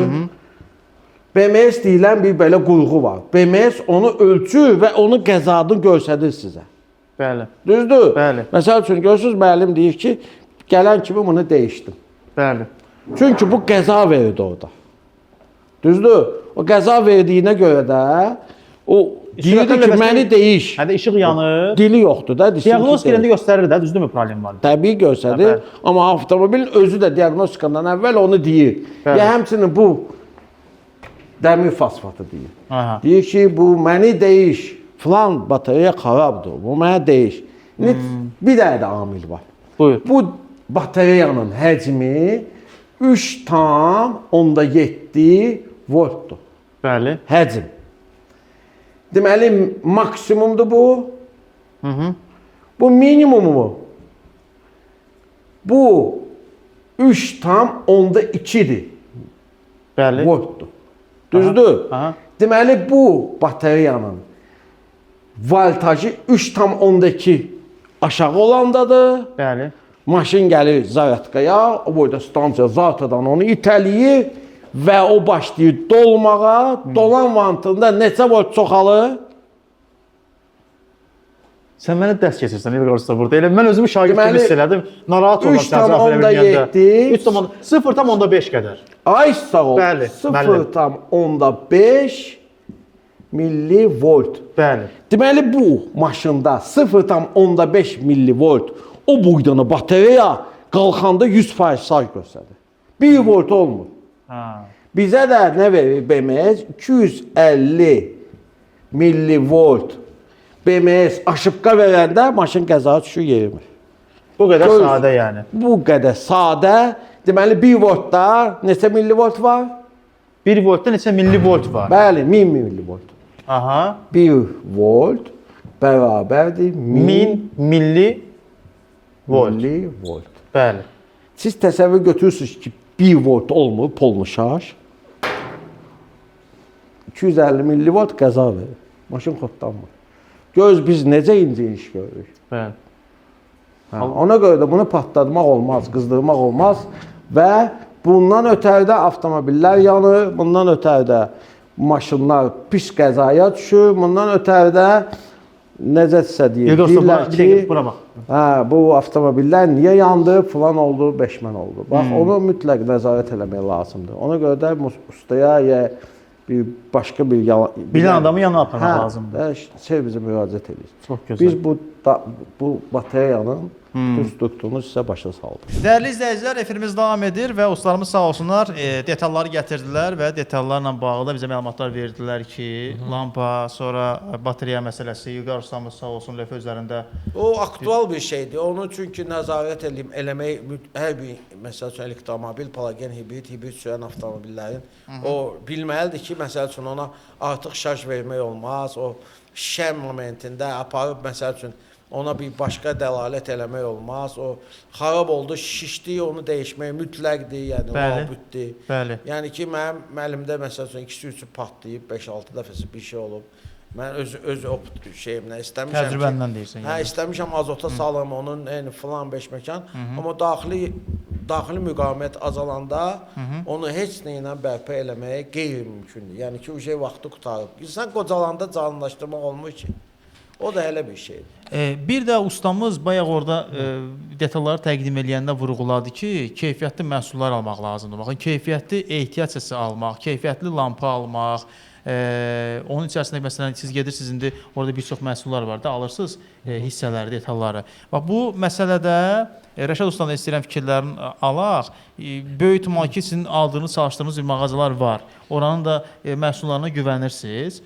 BMS deyilən bir belə qurğu var. BMS onu ölçür və onu qəzadan göstərir sizə. Bəli. Düzdür? Bəli. Məsəl üçün görürsüz müəllim deyir ki, gələn kimi bunu dəyişdim. Bəli. Çünki bu qəza verdi orada. Düzdür? O qəza verdiyinə görə də o deyirdi ki, məni değiş. Hədə işıq yanır. Dili yoxdur da. Desin ki, Diaqnoz değiş. girəndə göstərir də, düzdürmü problem var? Təbii göstərir, Bəli. amma avtomobilin özü də diaqnostikadan əvvəl onu deyir. Bəli. Ya həmçinin bu dəmir fosfatı deyir. Aha. Deyir ki, bu məni değiş. Filan batareya xarabdır. Bu mənə değiş. İndi bir dənə də amil var. Buyur. Bu batareyanın həcmi 3,7 voltdur. Bəli. Həcm. Deməli maksimumdur bu. Bu minimumu. Bu 3,2-dir Bəli. voltdur. Düzdür? Aha. Deməli bu batareyanın voltajı 3,2 aşağı olandadır. Bəli. Maşın gəlir zaryadkaya, o boyda stansiya zatadan onu itələyir və o başlayır dolmağa. Dolan vantında neçə volt çoxalır? Sən mənə dərs keçirsən İlqar usta burada. Elə mən özümü şagird kimi Deməli, hiss elədim. Narahat oldum sən cavab verə bilməyəndə. 3,7. 0,5 qədər. Ay sağ ol. Bəli, müəllim. 0,5 millivolt. Bəli. Deməli bu maşında 0,5 millivolt o boydan batareya qalxanda 100% şarj göstərir. 1 volt olmur. Ha. Bizə də nə verir BMS? 250 millivolt BMS aşıbqa verəndə maşın qəzaya düşür yerimir. Bu qədər Göz- sadə yəni. Bu qədər sadə. Deməli 1 voltda neçə millivolt var? 1 voltda neçə millivolt var? Bəli, 1000 millivolt. Aha. 1 volt bərabərdir 1000 1000 millivolt. millivolt. Bəli. Siz təsəvvür götürürsünüz ki, 1 volt olmur polnu şarj. 250 millivolt qəza verir. Maşın xodlanmır. Göz biz necə incə iş görürük. Bəli. Hə, ona görə də bunu partlatmaq olmaz, qızdırmaq olmaz və bundan ötəri də avtomobillər yanır, bundan ötəri də maşınlar pis qəzaya düşür, bundan ötəri də necəsə deyir, İlqar usta, bura, deyirlər bir dəqiqə ki, bura bax. hə, bu avtomobillər niyə yandı, filan oldu, beşmən oldu. Bax, onu mütləq nəzarət eləmək lazımdır. Ona görə də ustaya ya bir başqa bir yalan Bilən adamı yanına aparmaq hə, lazımdır. Servisə müraciət eləyir. Çox gözəl. Biz bu batareyanın bütün strukturunu sizə başa saldıq. Dəyərli izləyicilər, efirimiz davam edir və ustalarımız sağ olsunlar, detalları gətirdilər və detallarla bağlı da bizə məlumatlar verdilər ki, lampa, sonra batareya məsələsi, İlqar ustamız sağ olsun lövhə üzərində. O aktual bir şeydir. Onu çünki nəzarət eləyim, eləmək hər bir məsəl üçün elektromobil, plug-in hibrid, hibrid sürən avtomobillərin o bilməlidir ki, məsəl üçün ona artıq şarj vermək olmaz. O şişən momentində aparıb məsəl üçün ona bir başqa dəlalət eləmək olmaz. O xarab oldu, şişdi, onu dəyişmək mütləqdir, yəni Bəli. labüddür. Bəli. Yəni ki, mənim əlimdə məsəl üçün ikisi üçü partlayıb, 5-6 dəfəsi bir şey olub. Mən öz o şeyimlə istəmişəm ki, Təcrübəndən deyirsən. Hə, yəni. istəmişəm azota salım, onun eyni filan beş məkan. Amma daxili müqavimət azalanda onu heç nə ilə bərpa eləmək qeyri-mümkündür. Yəni ki, uje vaxtı qurtarıb. İnsan qocalanda canlılaşdırmaq olmur ki. O da elə bir şeydir. Bir də ustamız bayaq orada detalları təqdim eləyəndə vurğuladı ki, keyfiyyətli məhsullar almaq lazımdır. Baxın, keyfiyyətli ehtiyac hissəsi almaq, keyfiyyətli lampa almaq, Onun içərisində məsələn siz gedirsiniz indi orada bir çox məhsullar var da, alırsınız hissələri, detalları. Bax bu məsələdə Rəşad Ustanın istəyirəm fikirlərini alaq. Böyük ehtimal ki, sizin aldığınız, çalışdığınız bir mağazalar var. Oranın da məhsullarına güvənirsiniz.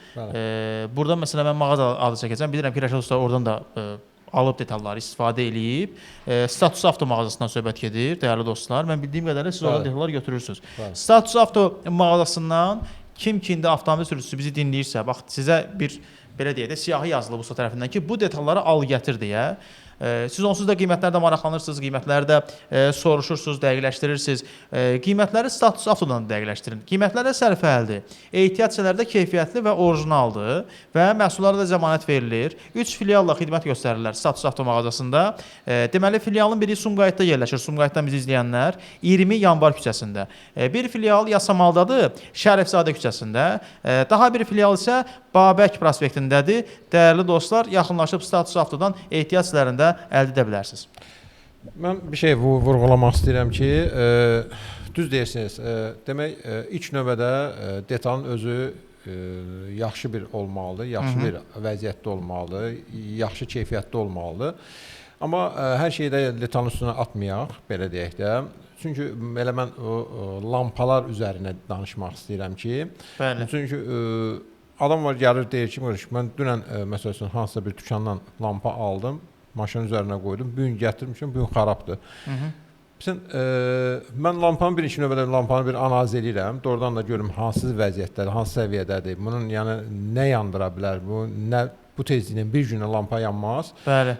Burada məsələn mən mağaza adı çəkəcəm. Bilirəm ki, Rəşad Usta oradan da alıb detalları istifadə eləyib. Status Avto mağazasından söhbət gedir, dəyərli dostlar. Mən bildiyim qədərilə siz oradan detallar götürürsünüz. Bəli. Status Avto mağazasından kim ki indi avtomobil sürücüsü bizi dinləyirsə, bax sizə bir belə deyək də siyahı yazılıb usta tərəfindən ki, bu detalları al gətir deyə. Siz onsuz da qiymətlərdə maraqlanırsınız, qiymətlərdə soruşursunuz, dəqiqləşdirirsiniz. Qiymətləri Status Avtodan dəqiqləşdirin. Qiymətlər də sərfəlidir. Ehtiyat hissələri də keyfiyyətli və orijinaldır və məhsullara da zəmanət verilir. 3 filialla xidmət göstərirlər Status Avto mağazasında. Deməli filialın biri Sumqayıtda yerləşir. Sumqayıtdan bizi izləyənlər 20 Yanvar küçəsində. Bir filial Yasamaldadır, Şərifzadə küçəsində. Daha bir filial isə Babək prospektindədir. Dəyərli dostlar, yaxınlaşıb Status Avtodan ehtiyat hissələrində əldə edə bilərsiniz. Mən bir şey vurğulamaq istəyirəm ki, düz deyirsiniz. Demək, ilk növbədə detalın özü yaxşı bir olmalıdır, yaxşı bir vəziyyətdə olmalıdır, yaxşı keyfiyyətdə olmalıdır. Amma hər şeyi də detalın üstünə atmayaq, belə deyək də. Çünki elə mən o lampalar üzərinə danışmaq istəyirəm ki, Bəli. Çünki adam var gəlir deyir ki, mən dünən məsəl üçün hansısa bir dükandan lampa aldım, maşının üzərinə qoydum, bu gün gətirmişəm, bu gün xarabdır. Sən mən lampanın birinci növbədə lampanı bir analiz eləyirəm. Doğrudan da görüm hansı vəziyyətdədir, hansı səviyyədədir. Bunun yəni nə yandıra bilər, bu nə bu tezliklə bir günə lampa yanmaz. Bəli.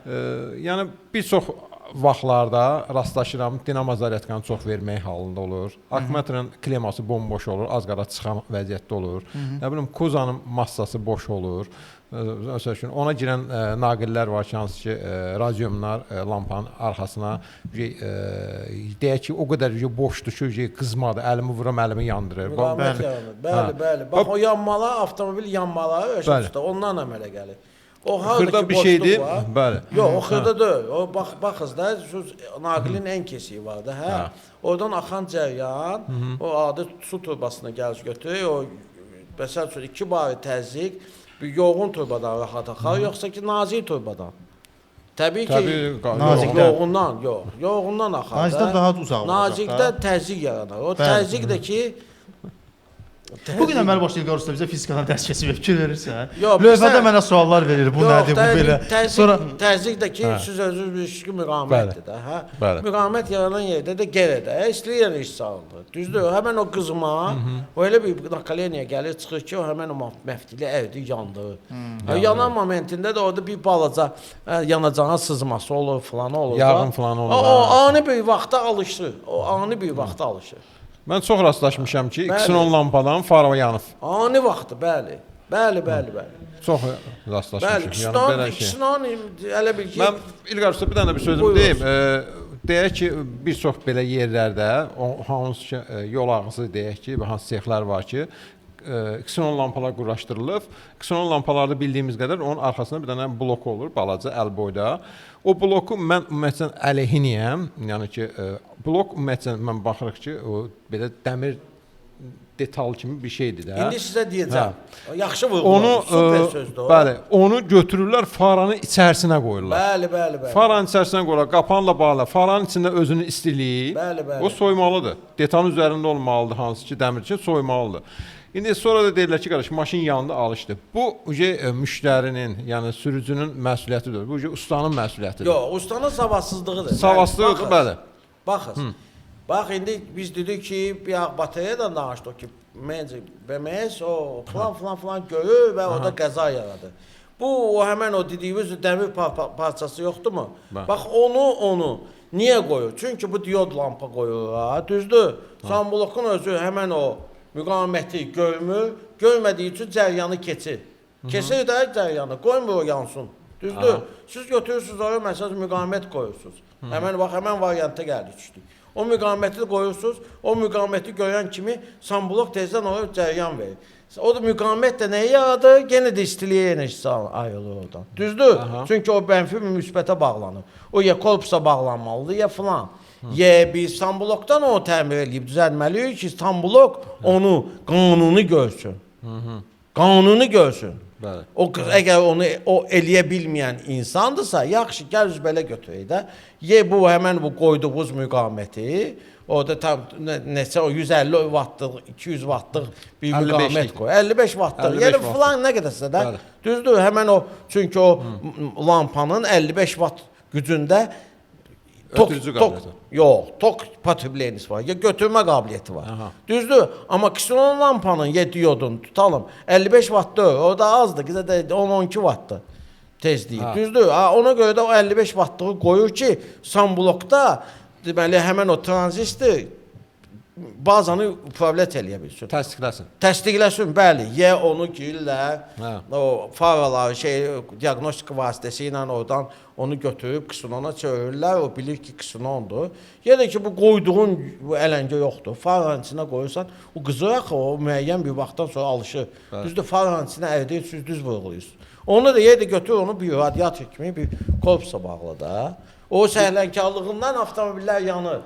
Yəni bir çox vaxtlarda rastlaşıram, dinamo zaryadkanı çox vermək halında olur. Akkumulyatorun kleması bomboş olur, az qala çıxan vəziyyətdə olur. Nə bilim, Kozanın massası boş olur. Məsəl üçün ona girən naqillər var ki, hansı ki radiumlar lampanın arxasına deyək ki, o qədər boşdur ki, qızmadır, əlimi vuram, əlimi yandırır. Müqavimət yaranır. Bəli, bəli. Bax o yanmalar, avtomobil yanmaları Rəşad usta ondan əmələ gəlir. O xırda bir şeydir. Var. Bəli. Yox, o xırda deyil. O bax baxız da, şu naqilin ən kesiyi var da, hə. Oradan axan cəryan, o adi su turbasına gəlir götürür. O məsəl üçün 2 bar təzyiq bir yoğun turbadan rahat axar, yoxsa ki nazik turbadan. Təbii ki, nazikdən. Yoğundan, yox, yoğundan axar. Nazikdən daha uzaq olacaq. Nazikdə təzyiq yaranar. O təzyiq də ki Bu gün əməl başlayır İlqar usta bizə fizikadan dərs keçib fikir verirsən. Lövhədə mənə suallar verir, bu nədir, bu belə. Sonra təzyiq də ki, siz özünüz bilirsiniz ki, müqavimətdir də, hə. Müqavimət yaranan yerdə də gərə də istəyir iş salınır. Düzdür, həmən o qızma, o elə bir nakaleniya gəlir, çıxır ki, o həmən o məftili əridi, yandırır. Yanan momentində də orada bir balaca yanacağın sızması olur, filan olur. Yağın filan olur. O ani bir vaxta alışır. O ani bir vaxta alışır. Mən çox rastlaşmışam ki, xenon lampadan fara yanıb. Ani vaxtı, bəli. Bəli, bəli, bəli. Çox rastlaşmışam. Bəli, xenon elə bil ki... Mən İlqar usta bir dənə bir sözüm deyim. Deyək ki, bir çox belə yerlərdə, hansı ki, yol ağzı deyək ki, hansı sexlər var ki, xenon lampalar quraşdırılıb. Xenon lampalarda bildiyimiz qədər onun arxasında bir dənə blok olur, balaca əl boyda. O bloku mən ümumiyyətlə əleyhiniyəm. Yəni ki, blok ümumiyyətlə mən baxırıq ki, o belə dəmir detal kimi bir şeydir də. İndi sizə deyəcəm. Yaxşı vurğuladım. Super sözdür o. Bəli, onu götürürlər, faranın içərisinə qoyurlar. Bəli, bəli, bəli. Faranın içərisinə qoyurlar, qapanla bağlı. Faranın içində özünün istiliyi, bəli, bəli. O soymalıdır. Detalın üzərində olmalıdır, hansı ki, dəmirçi soymalıdır. İndi sonra da deyirlər ki, qardaş, maşın yandı, alışdı. Bu müştərinin, yəni sürücünün məsuliyyətidir. Bu ustanın məsuliyyətidir. Yox, ustanın savadsızlığıdır. Savadsızlığıdır, bəli. Baxın. Bax, indi biz dedik ki, bir batareyadan danışdıq ki, BMS o filan filan filan görür və orada qəza yaradır. Bu, o həmən o dediyimiz dəmir parçası yoxdurmu? Bax, onu niyə qoyur? Çünki bu diod lampa qoyur, ha, düzdür? Samblokun özü həmən o müqaviməti görmür, görmədiyi üçün cəryanı keçir. Keçir də cəryanı, qoymur o yansın. Düzdür? Siz götürürsünüz oraya, məsələn, müqavimət qoyursunuz. Həmən, bax, həmən varianta gəldik, düşdük. O müqaviməti qoyursunuz, o müqaviməti görən kimi samblok tezdən oraya cəryan verir. O da müqavimət də nəyi yaradır? Yenə də istiliyə enerjisi ayrılır oradan. Düzdür? Çünki o mənfi müsbətə bağlanır. O ya korpusa bağlanmalıdır, ya filan. Ya biz samblokdan onu təmir eləyib düzəltməliyik ki, samblok onu qanuni görsün. Qanuni görsün. Bəli. O əgər onu o eləyə bilməyən insandırsa, yaxşı, gəl üz belə götürək də. Ye bu həmən bu qoyduğumuz müqaviməti, orada tam neçə o 150 vattlıq, 200 vattlıq bir 55-lik. müqavimət qoy. 55 vattlıq. 55 Yəni vattlıq. filan nə qədərsə də. Bəli. Düzdür, həmən o çünki o lampanın 55 vat gücündə tok Ötürücü tok qabiliyyəti. yox, tok potreblenisi var. Ya götürmə qabiliyyəti var. Aha. Düzdür? Amma ksenon lampanın ya diodun tutalım 55 vat deyil, o da azdır. Qıza da 10-12 vatdır tezliyi. Ha. Düzdür? Ha, ona görə də o 55 vatlığı qoyur ki, samblokda deməli həmən o tranzistor bazanı upravlət eləyə bilsin. Təsdiqləsin. Təsdiqləsin, bəli. Y onu girirlər. Hə. O faraları şey diaqnostika vasitəsi ilə oradan onu götürüb ksenona çevirirlər. O bilir ki, ksenondur. Ya da ki bu qoyduğun bu ələngə yoxdur. Faranın içinə qoyursan, o qızır axı, o müəyyən bir vaxtdan sonra alışır. Bəli. Düzdür, faranın içinə əridir, düz vurğulayırsınız. Onu da yer də götür onu bir radiator kimi bir korpusa bağla da. O səhlənkarlığından avtomobillər yanır.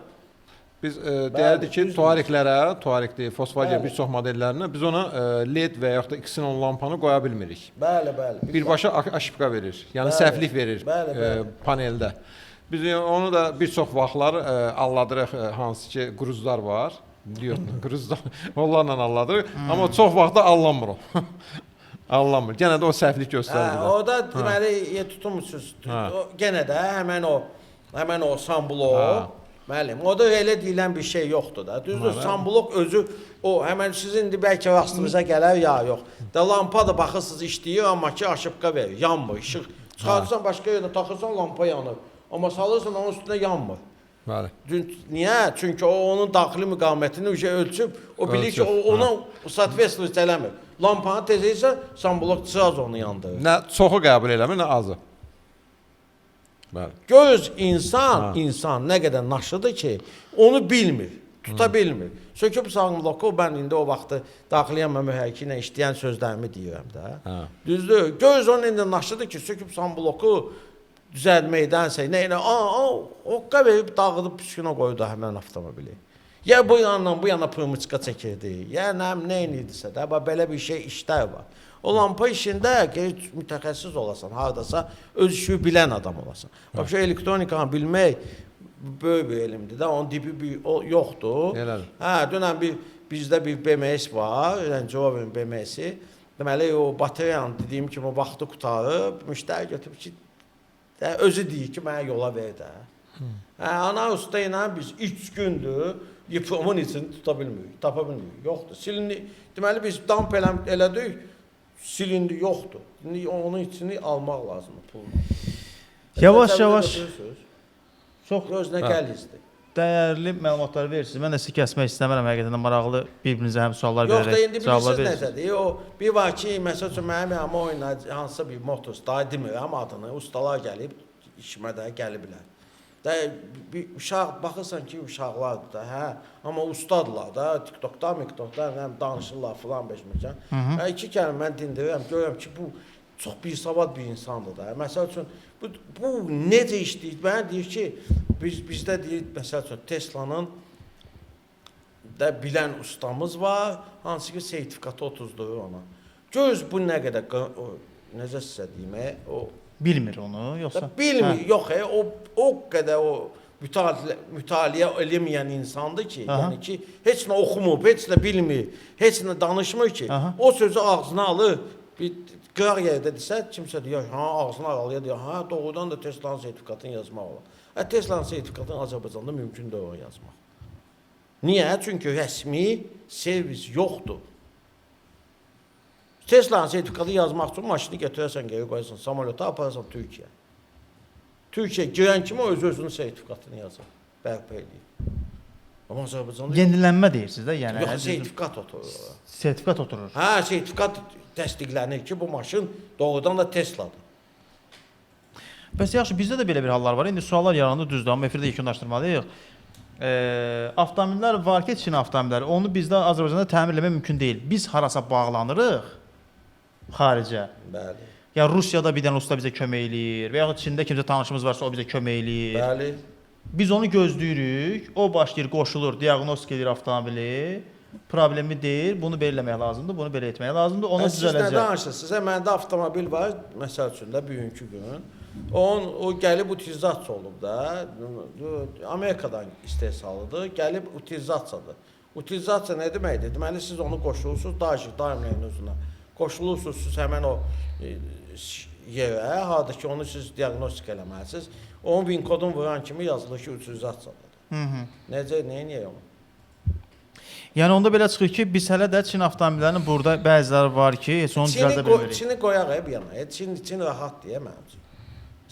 Biz deyərdik ki, düzdür. Tuareglərə, Tuaregdir, Volkswagen Bəli. bir çox modellərinə biz ona LED və yaxud da xenon lampanı qoya bilmirik. Bəli, bəli. Birbaşa aşipka verir. Yəni Bəli. səhvlik verir Bəli, bəli. paneldə. Biz onu da bir çox vaxtlar alladırıq, hansı ki qruzlar var. Diodla qruzlar onlarla alladırıq. Amma çox vaxt da allanmır o. Allanmır. Yenə də o səhvlik göstərir. Hə, bizə. orada deməli tutmusunuz. Hə. O genə də həmən o samblok. Hə. Müəllim, orada elə deyilən bir şey yoxdur da. Düzdür, Bəli. samblok özü o həmən sizin indi bəlkə rastınıza gələr ya yox. Da lampa da baxırsınız işləyir, amma ki aşıbqa verir, yanmır, işıq. Çıxarırsan başqa yerdə taxırsan lampa yanır. Amma salırsan onun üstünə yanmır. Bəli. Çünki niyə? Çünki o onun daxili müqavimətini uje ölçüb, o bilir ki, Ölçüb, o ona sootvetствовать eləmir. Lampanı tez etsə, samblok sraz onu yandırır. Nə çoxu qəbul eləmir, nə azı. Bəli. Göz insan, Ha. insan nə qədər naşıdır ki, onu bilmir, tuta bilmir. Söküb sağımloku mən indi o vaxtı daxiliyyə mühərriki ilə işləyən sözlərimi deyirəm də. Hə. Düzdür? Göz onun indi naşıdır ki, söküb sambloku düzəltməkdənsə, nə ilə, hoqqa verib dağıdıb püskünə qoydu həmən avtomobili. Ya bu yandan bu yana pırmıçka çəkirdi, ya nə nə edirsə də, bax belə bir şey işlər var. O lampa işində gərək mütəxəssis olasan, hardasa öz işini bilən adam olasan. Bax şu elektronikanı bilmək böyük bir elmdir də, onun dibi bir o yoxdur. Elədir. Hə, dünən bir bizdə bir BMS var, Range Rover-in BMS-i. Deməli o batareyanın dediyim kimi o vaxtı qurtarıb, müştəri götürüb ki, də, özü deyir ki, mənə yola ver də. Hə, ana usta ilə biz 3 gündür diplomun içini tuta bilmirik, tapa bilmirik. Yoxdur. Silindi. Deməli biz damp elədik, silindi, yoxdur. İndi onun içini almaq lazımdır pulla. Yavaş yavaş çox özünə Hə. gəlizdir. dəyərli məlumatlar verirsiniz. Mən də sizi kəsmək istəmirəm. Həqiqətən də maraqlı bir-birinizə həm suallar Yox da verərək indi cavablar bilirsiniz verirsiniz. necədir? O bir var ki, məsəl üçün mənim yanıma oyuna hansısa bir motos, daha demirəm adını, ustalar gəlib işimə də gəliblər. Da bir uşaq baxırsan ki, uşaqlardır da, hə, amma ustadırlar da, TikTokda, TikTokda nə bilim danışırlar filan beşməcan. Hə, iki kəlmə mən dindirəm, görürəm ki, bu çox bir savad bir insandır da. Məsəl üçün bu necə işləyir? Mənə deyir ki, bizdə deyir, məsəl üçün Tesla'nın da bilən ustamız var, hansı ki sertifikatı otuzdurur ona. Göz bu nə qədər necə sizə deyim, o Bilmir onu yoxsa? bilmir, yox, o qədər o mütaliə eləməyən insandır ki, Aha. yəni ki, heç nə oxumub, heç nə bilmir, heç nə danışmır ki, Aha. o sözü ağzına alır, bir qıraq yerdə desə, kimsə deyir, ha, ağzına alır, deyir, ha, doğrudan da Tesla'nın sertifikatını yazmaq olar. Tesla'nın sertifikatını Azərbaycanda mümkün deyil onu yazmaq. Niyə? Çünki rəsmi servis yoxdur. Tesla'nın sertifikatı yazmaq üçün maşını götürərsən, geri qoyarsan, samolyota apararsan Türkiyə. Türkiyə girən kimi o öz-özünün sertifikatını yazır, bərpa eləyir. Amma Azərbaycanda Yenilənmə deyirsiniz də, yəni yox, sertifikat oturur. ora. Sertifikat oturur. Hə, sertifikat təsdiqlənir ki, bu maşın doğrudan da Tesla'dır. Bəs yaxşı, bizdə də belə bir hallar var. İndi suallar yarandı, düzdür, amma efirdə yekunlaşdırmalıyıq. Avtomobillər var ki, Çin avtomobilləri. Onu bizdə Azərbaycanda təmir eləmək mümkün deyil. Biz harasa bağlanırıq xaricə. Bəli. Ya Rusiyada bir dənə usta bizə kömək eləyir və yaxud Çində kimsə tanışımız varsa o bizə kömək eləyir. Bəli. Biz onu gözləyirik, o başlayır, qoşulur, diaqnostik edir avtomobili. Problemi deyir, bunu belə eləmək lazımdır, bunu belə etmək lazımdır, onu Siz nə düzələcək. danışırsınız? Sizə məndə avtomobil var, məsəl üçün də bugünkü gün. O gəlib utilizasiya olub da. Amerikadan istehsalıdır, gəlib utilizasiyadır. Utilizasiya nə deməkdir? Deməli siz onu qoşulursunuz Daimlerin özünə. Qoşulursunuz siz həmən o yerə, harada ki onu siz diaqnostika eləməlisiniz. Onun VIN kodunu vuran kimi yazılır ki, utilizasiyadır. Necə, nə edək onu? Yəni onda belə çıxır ki, biz hələ də Çin avtomobillərinin burada bəziləri var ki, heç onu düzəldə bilmirik. Çini qoyaq bir yana. Çin rahat deyə mənim üçün.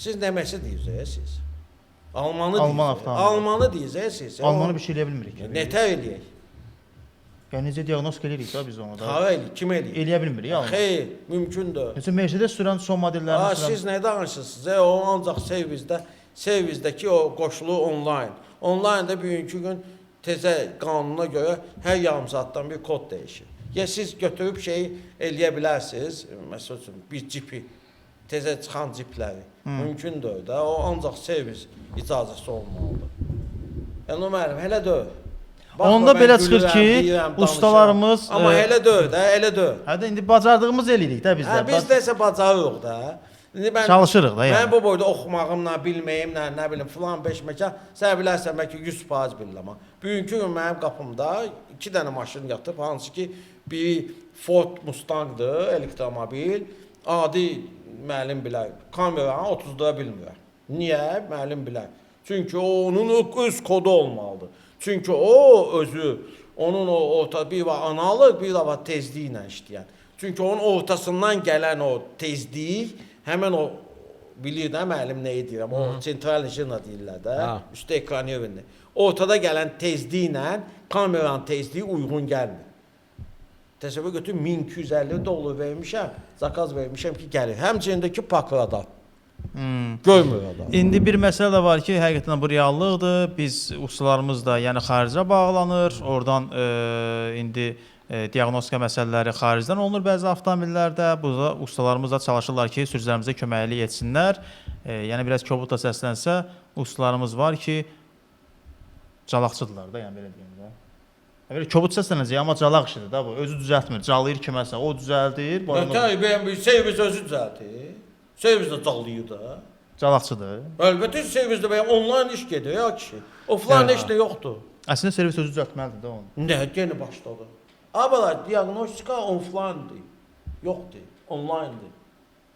Siz nəməsi deyirsiniz siz? Almanı deyirsiniz. Almanı deyirsiniz siz. Almanı bir şey eləyə bilmirik. Nətər eləyək? Yəni necə diaqnostika eləyirik də biz onu da. Ha eləyik, kim eləyir? Eləyə bilmirik Almanı. Xeyr, mümkündür. Məsələn Mercedes sürən son modellərini sürən. Siz nə danışırsınız? O ancaq servisdəki o qoşulu onlayn. Onlaynda bugünkü gün təzə qanuna görə hər yarım saatdan bir kod dəyişir. Ya siz götürüb şeyi eləyə bilərsiniz, məsəl üçün bir cipi, təzə çıxan cipləri. Mümkündür də, o ancaq servis icazəsi olmalıdır. Yəni müəllim, elə deyil. Baxma, Onda mən belə çıxır gülürəm, ki, deyirəm, danışıram. ustalarımız, Amma elə deyil də, elə deyil. Hə də indi bacardığımız eləyirik də biz də. Hə, biz də isə bacarırıq da. İndi mən Çalışırıq da yəni. Mən bu boyda oxumağımla, bilməyimlə, nə bilim, filan beş məkan, sən bilərsən bəlkə 100% bilirəm. Bugünkü gün mənim qapımda 2 dənə maşın yatıb, hansı ki biri Ford Mustangdır, elektromobil. Adi müəllim bilər, kameranı 30-da bilmirəm. Niyə? Müəllim bilər. Çünki o onun öz kodu olmalıdır. Çünki o özü, onun o orta bir var analog, bir var tezliklə işləyən. Çünki onun ortasından gələn o tezlik, həmən o bilir də müəllim nə edirəm, o sentral jina deyirlər də, üstə ekran yerində. Ortada gələn tezliklə kameranın tezliyi uyğun gəlmir. Təsəvvür götür, $1250 vermişəm, zakaz vermişəm ki, gəlir. Həmçinin də ki, pak radar. Görmür adam. İndi bir məsələ də var ki, həqiqətən bu reallıqdır. Biz ustalarımız da yəni xaricə bağlanır. Oradan indi diaqnostika məsələləri xaricdən olunur bəzi avtomobillərdə. Burada ustalarımız da çalışırlar ki, sürücülərimizə köməklik etsinlər. Yəni biraz kobud da səslənsə, ustalarımız var ki, calaqçıdırlar da, yəni belə deyim də. Belə kobud səslənəcək, amma calaq işidir də bu. Özü düzəltmir, calayır kiməsə, o düzəldir. Nətər, servis özü düzəldir. Servis də calayır da. Calaqçıdır. Əlbəttə servisdə bəyəm onlayn iş gedir ya kişi. Offline iş də yoxdur. Əslində servis özü düzəltməlidir də onu. Nə, yenə başladı. Abalar, diaqnostika offline'dır. Yoxdur, online'dır.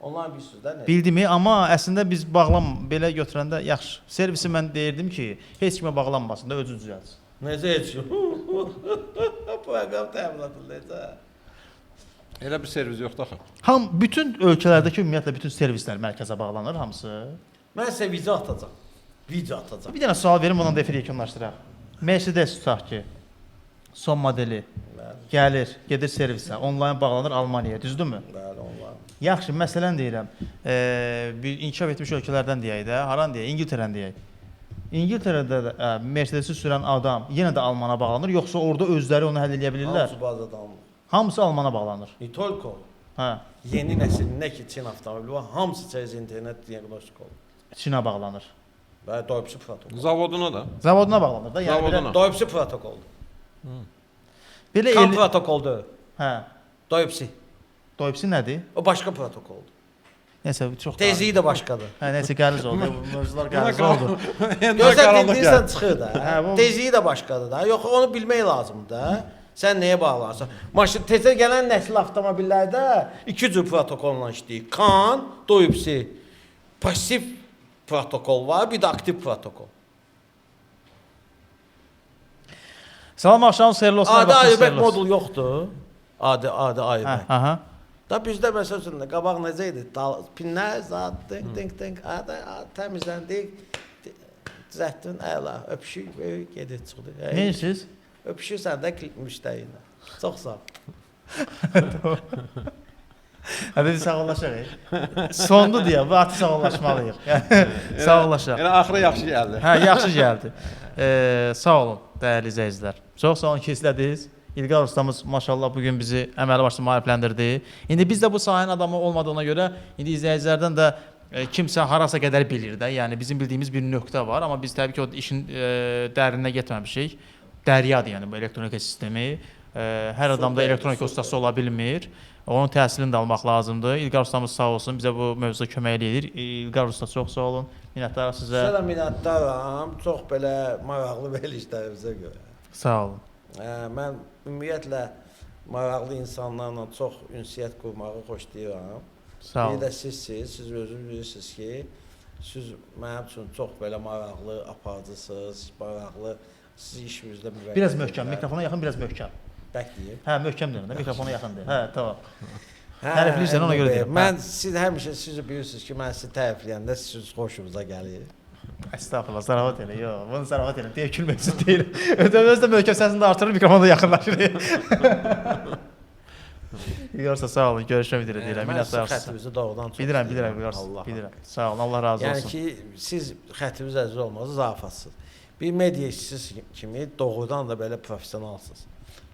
Onlayn bilirsiniz də nə? Bildimi, amma əslində biz belə götürəndə yaxşı. Servisi mən deyirdim ki, heç kimə bağlanmasın da özü düzəltsin. Necə heç? Proqram təminatı necə? Elə bir servis yoxdur axı. Bütün ölkələrdəki ümumiyyətlə bütün servislər mərkəzə bağlanır hamısı. Mən sizə video atacağam. Video atacağam. Bir dənə sual verim, ondan da efiri yekunlaşdıraq. Mercedes tutaq ki, son modeli gəlir, gedir servisə, onlayn bağlanır Almaniyaya, düzdürmü? Bəli, onlayn. Yaxşı, məsələn deyirəm, bir inkişaf etmiş ölkələrdən deyək də, haran deyək, İngiltərədən deyək. İngiltərədə də Mercedesi sürən adam yenə də Almana bağlanır, yoxsa orada özləri onu həll eləyə bilirlər? Hamısı bazadan alınır. Hamısı Almana bağlanır. Nitolko. Hə. Yeni nəsil nə ki Çin avtomobili var, hamısı çəz internet diaqnostik olur. Çinə bağlanır. Bəli, Doipsi protokol. Zavoduna da. Zavoduna bağlanır da. Yəni Zavoduna. Doipsi protokoldur. Belə Kan protokoldur. Hə. Doipsi. Doipsi nədir? O başqa protokoldur. Nəsə çox Tezliyi də başqadır. Hə, nəsə qəliz oldu. Bu mövzular qəliz oldu. Gözəl dediyinizdən çıxır da. Hə, bu... Tezliyi də başqadır da. Yox, onu bilmək lazımdır da. Sən nəyə bağlanırsan? Maşın tezə gələn nəsil avtomobillərdə iki cür protokolla işləyir. CAN, Doipsi. Pasiv protokol var, bir də aktiv protokol. Salam, axşamınız xeyirli olsun. Adi airbag modul yoxdur. Adi airbag. Aha. Da bizdə məsəl üçün də qabaq necə idi? Pinlər zat, tink tink tink, təmizləndik. Düzəltdin, əla, öpüşük, böyük gedir çıxdı. Nə edirsiniz? Öpüşürsən də müştəri ilə. Çox sağ ol. Hə, biz sağollaşaq. Sondu deyə, bu artıq sağollaşmalıyıq. Sağollaşaq. Elə axırı yaxşı gəldi. Hə, yaxşı gəldi. Sağ olun, dəyərli izləyicilər. Çox sağ olun ki, izlədiniz. İlqar ustamız maşallah bugün bizi əməli başlı maarifləndirdi. İndi biz də bu sahənin adamı olmadığına görə indi izləyicilərdən də kimsə harasa qədər bilir də. Yəni bizim bildiyimiz bir nöqtə var, amma biz təbii ki o işin dərinə getməmişik. Dəryadır yəni bu elektronika sistemi. Hər adam da Super, elektronika super. ustası ola bilmir. Onun təhsilini də almaq lazımdır. İlqar ustamız sağ olsun, bizə bu mövzuda kömək eləyir. İlqar usta, çox sağ olun. Minnətdarıq sizə. Sizə də minnətdaram. Çox belə maraqlı verilişlərimizə görə. Sağ olun. Mən ümumiyyətlə maraqlı insanlarla çox ünsiyyət qurmağı xoşlayıram. Sağ Bir olun. də sizsiz, siz özünüz bilirsiniz ki, siz mənim üçün çox belə maraqlı aparıcısınız, maraqlı siz işinizdə müvəqqəti. Biraz möhkəm, mikrofona yaxın, biraz möhkəm. Bək deyim. Hə, möhkəm deyirəm də, mikrofona yaxın deyir. Hə, tamam. Hə, Tərifləyirsən, ona görə Elnur bəy, deyirəm. Mən siz həmişə siz bilirsiniz ki, mən sizi tərifləyəndə siz xoşunuza gəlir. Estağfurullah, zarafat elə. Yox, bunu zarafat elə. Deyə gülmək üçün deyirəm. Özü də möhkəm səsini də artırır, mikrofona da yaxınlaşır. Yoxsa sağ olun, görüşmək üzrə deyirəm. Mən sizin Minnətdarıq sizə. xəttinizi doğrudan çox Bilirəm, istəyirəm. bilirəm, Yoxsa, Allah bilirəm. Sağ olun, Allah razı Yəni olsun. ki, siz xəttiniz əziz olmaz, zarafatsız. Bir media işçisi kimi doğrudan da belə professionalsınız.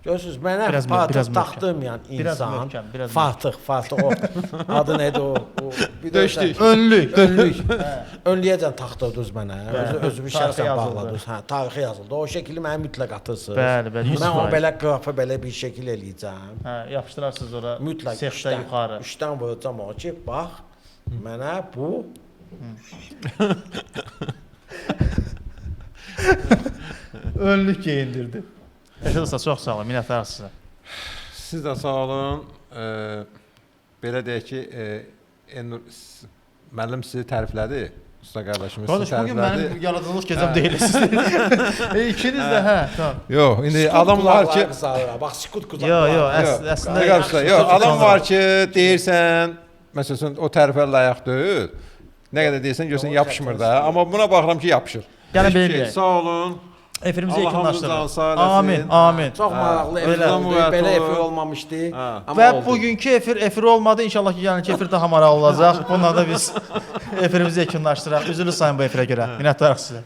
Görürsünüz, mənə Biraz biraz biraz artıq möhkəm. taxdırmayan Biraz insan, möhkəm, biraz Fatıq, Fatıq o adı nədir o? O bir də Döşdük. Önlük. Önlük. Önlüyəcən taxdırdınız mənə. Özümü Tarixi şəxsən yazıldı. bağladınız. Hə, tarixi yazıldı. O şəkili mənə mütləq atırsınız. Bəli, bəli, Mən o 100%. belə qrafa belə bir şəkil eləyəcəm. Hə, yapışdırarsınız ora. Mütləq sexdə üçdən, yuxarı. Üçdən vuracam onu ki, bax, mənə bu Önlük geyindirdi. Rəşad usta, çox sağ olun, minnətdarıq sizə. Siz də sağ olun. Belə deyək ki, Elnur müəllim sizi təriflədi. Usta qardaşımız Qardaş, sizi bugün təriflədi. mənim yaradıcılıq gecəm deyil. İkiniz də, hə, tamam. Yox, indi Sükut adam var ki, qulaqları qızarır. Bax, sükut qulaqları. Yo, yo, Yox, əslində Yox, usta, yox, adam var ki, deyirsən, məsəl üçün o tərifə layiq deyil. Nə qədər deyirsən, görsən Yox, yapışmır da. Amma buna baxıram ki, yapışır. Gəlin Heç belə bir şey. deyək. Sağ olun. Efirimizi Allah hamınızın yekunlaşdırırıq. sağ eləsin. Amin, amin. Çox maraqlı efir Belə. oldu. Belə efir olmamışdı. Hə. Amma Və oldu. bugünkü efir olmadı. İnşallah ki, gələnki efir daha maraqlı olacaq. Bununla da biz efirimizi yekunlaşdıraq. Üzrlü sayın bu efirə görə. Minnətdarıq sizə.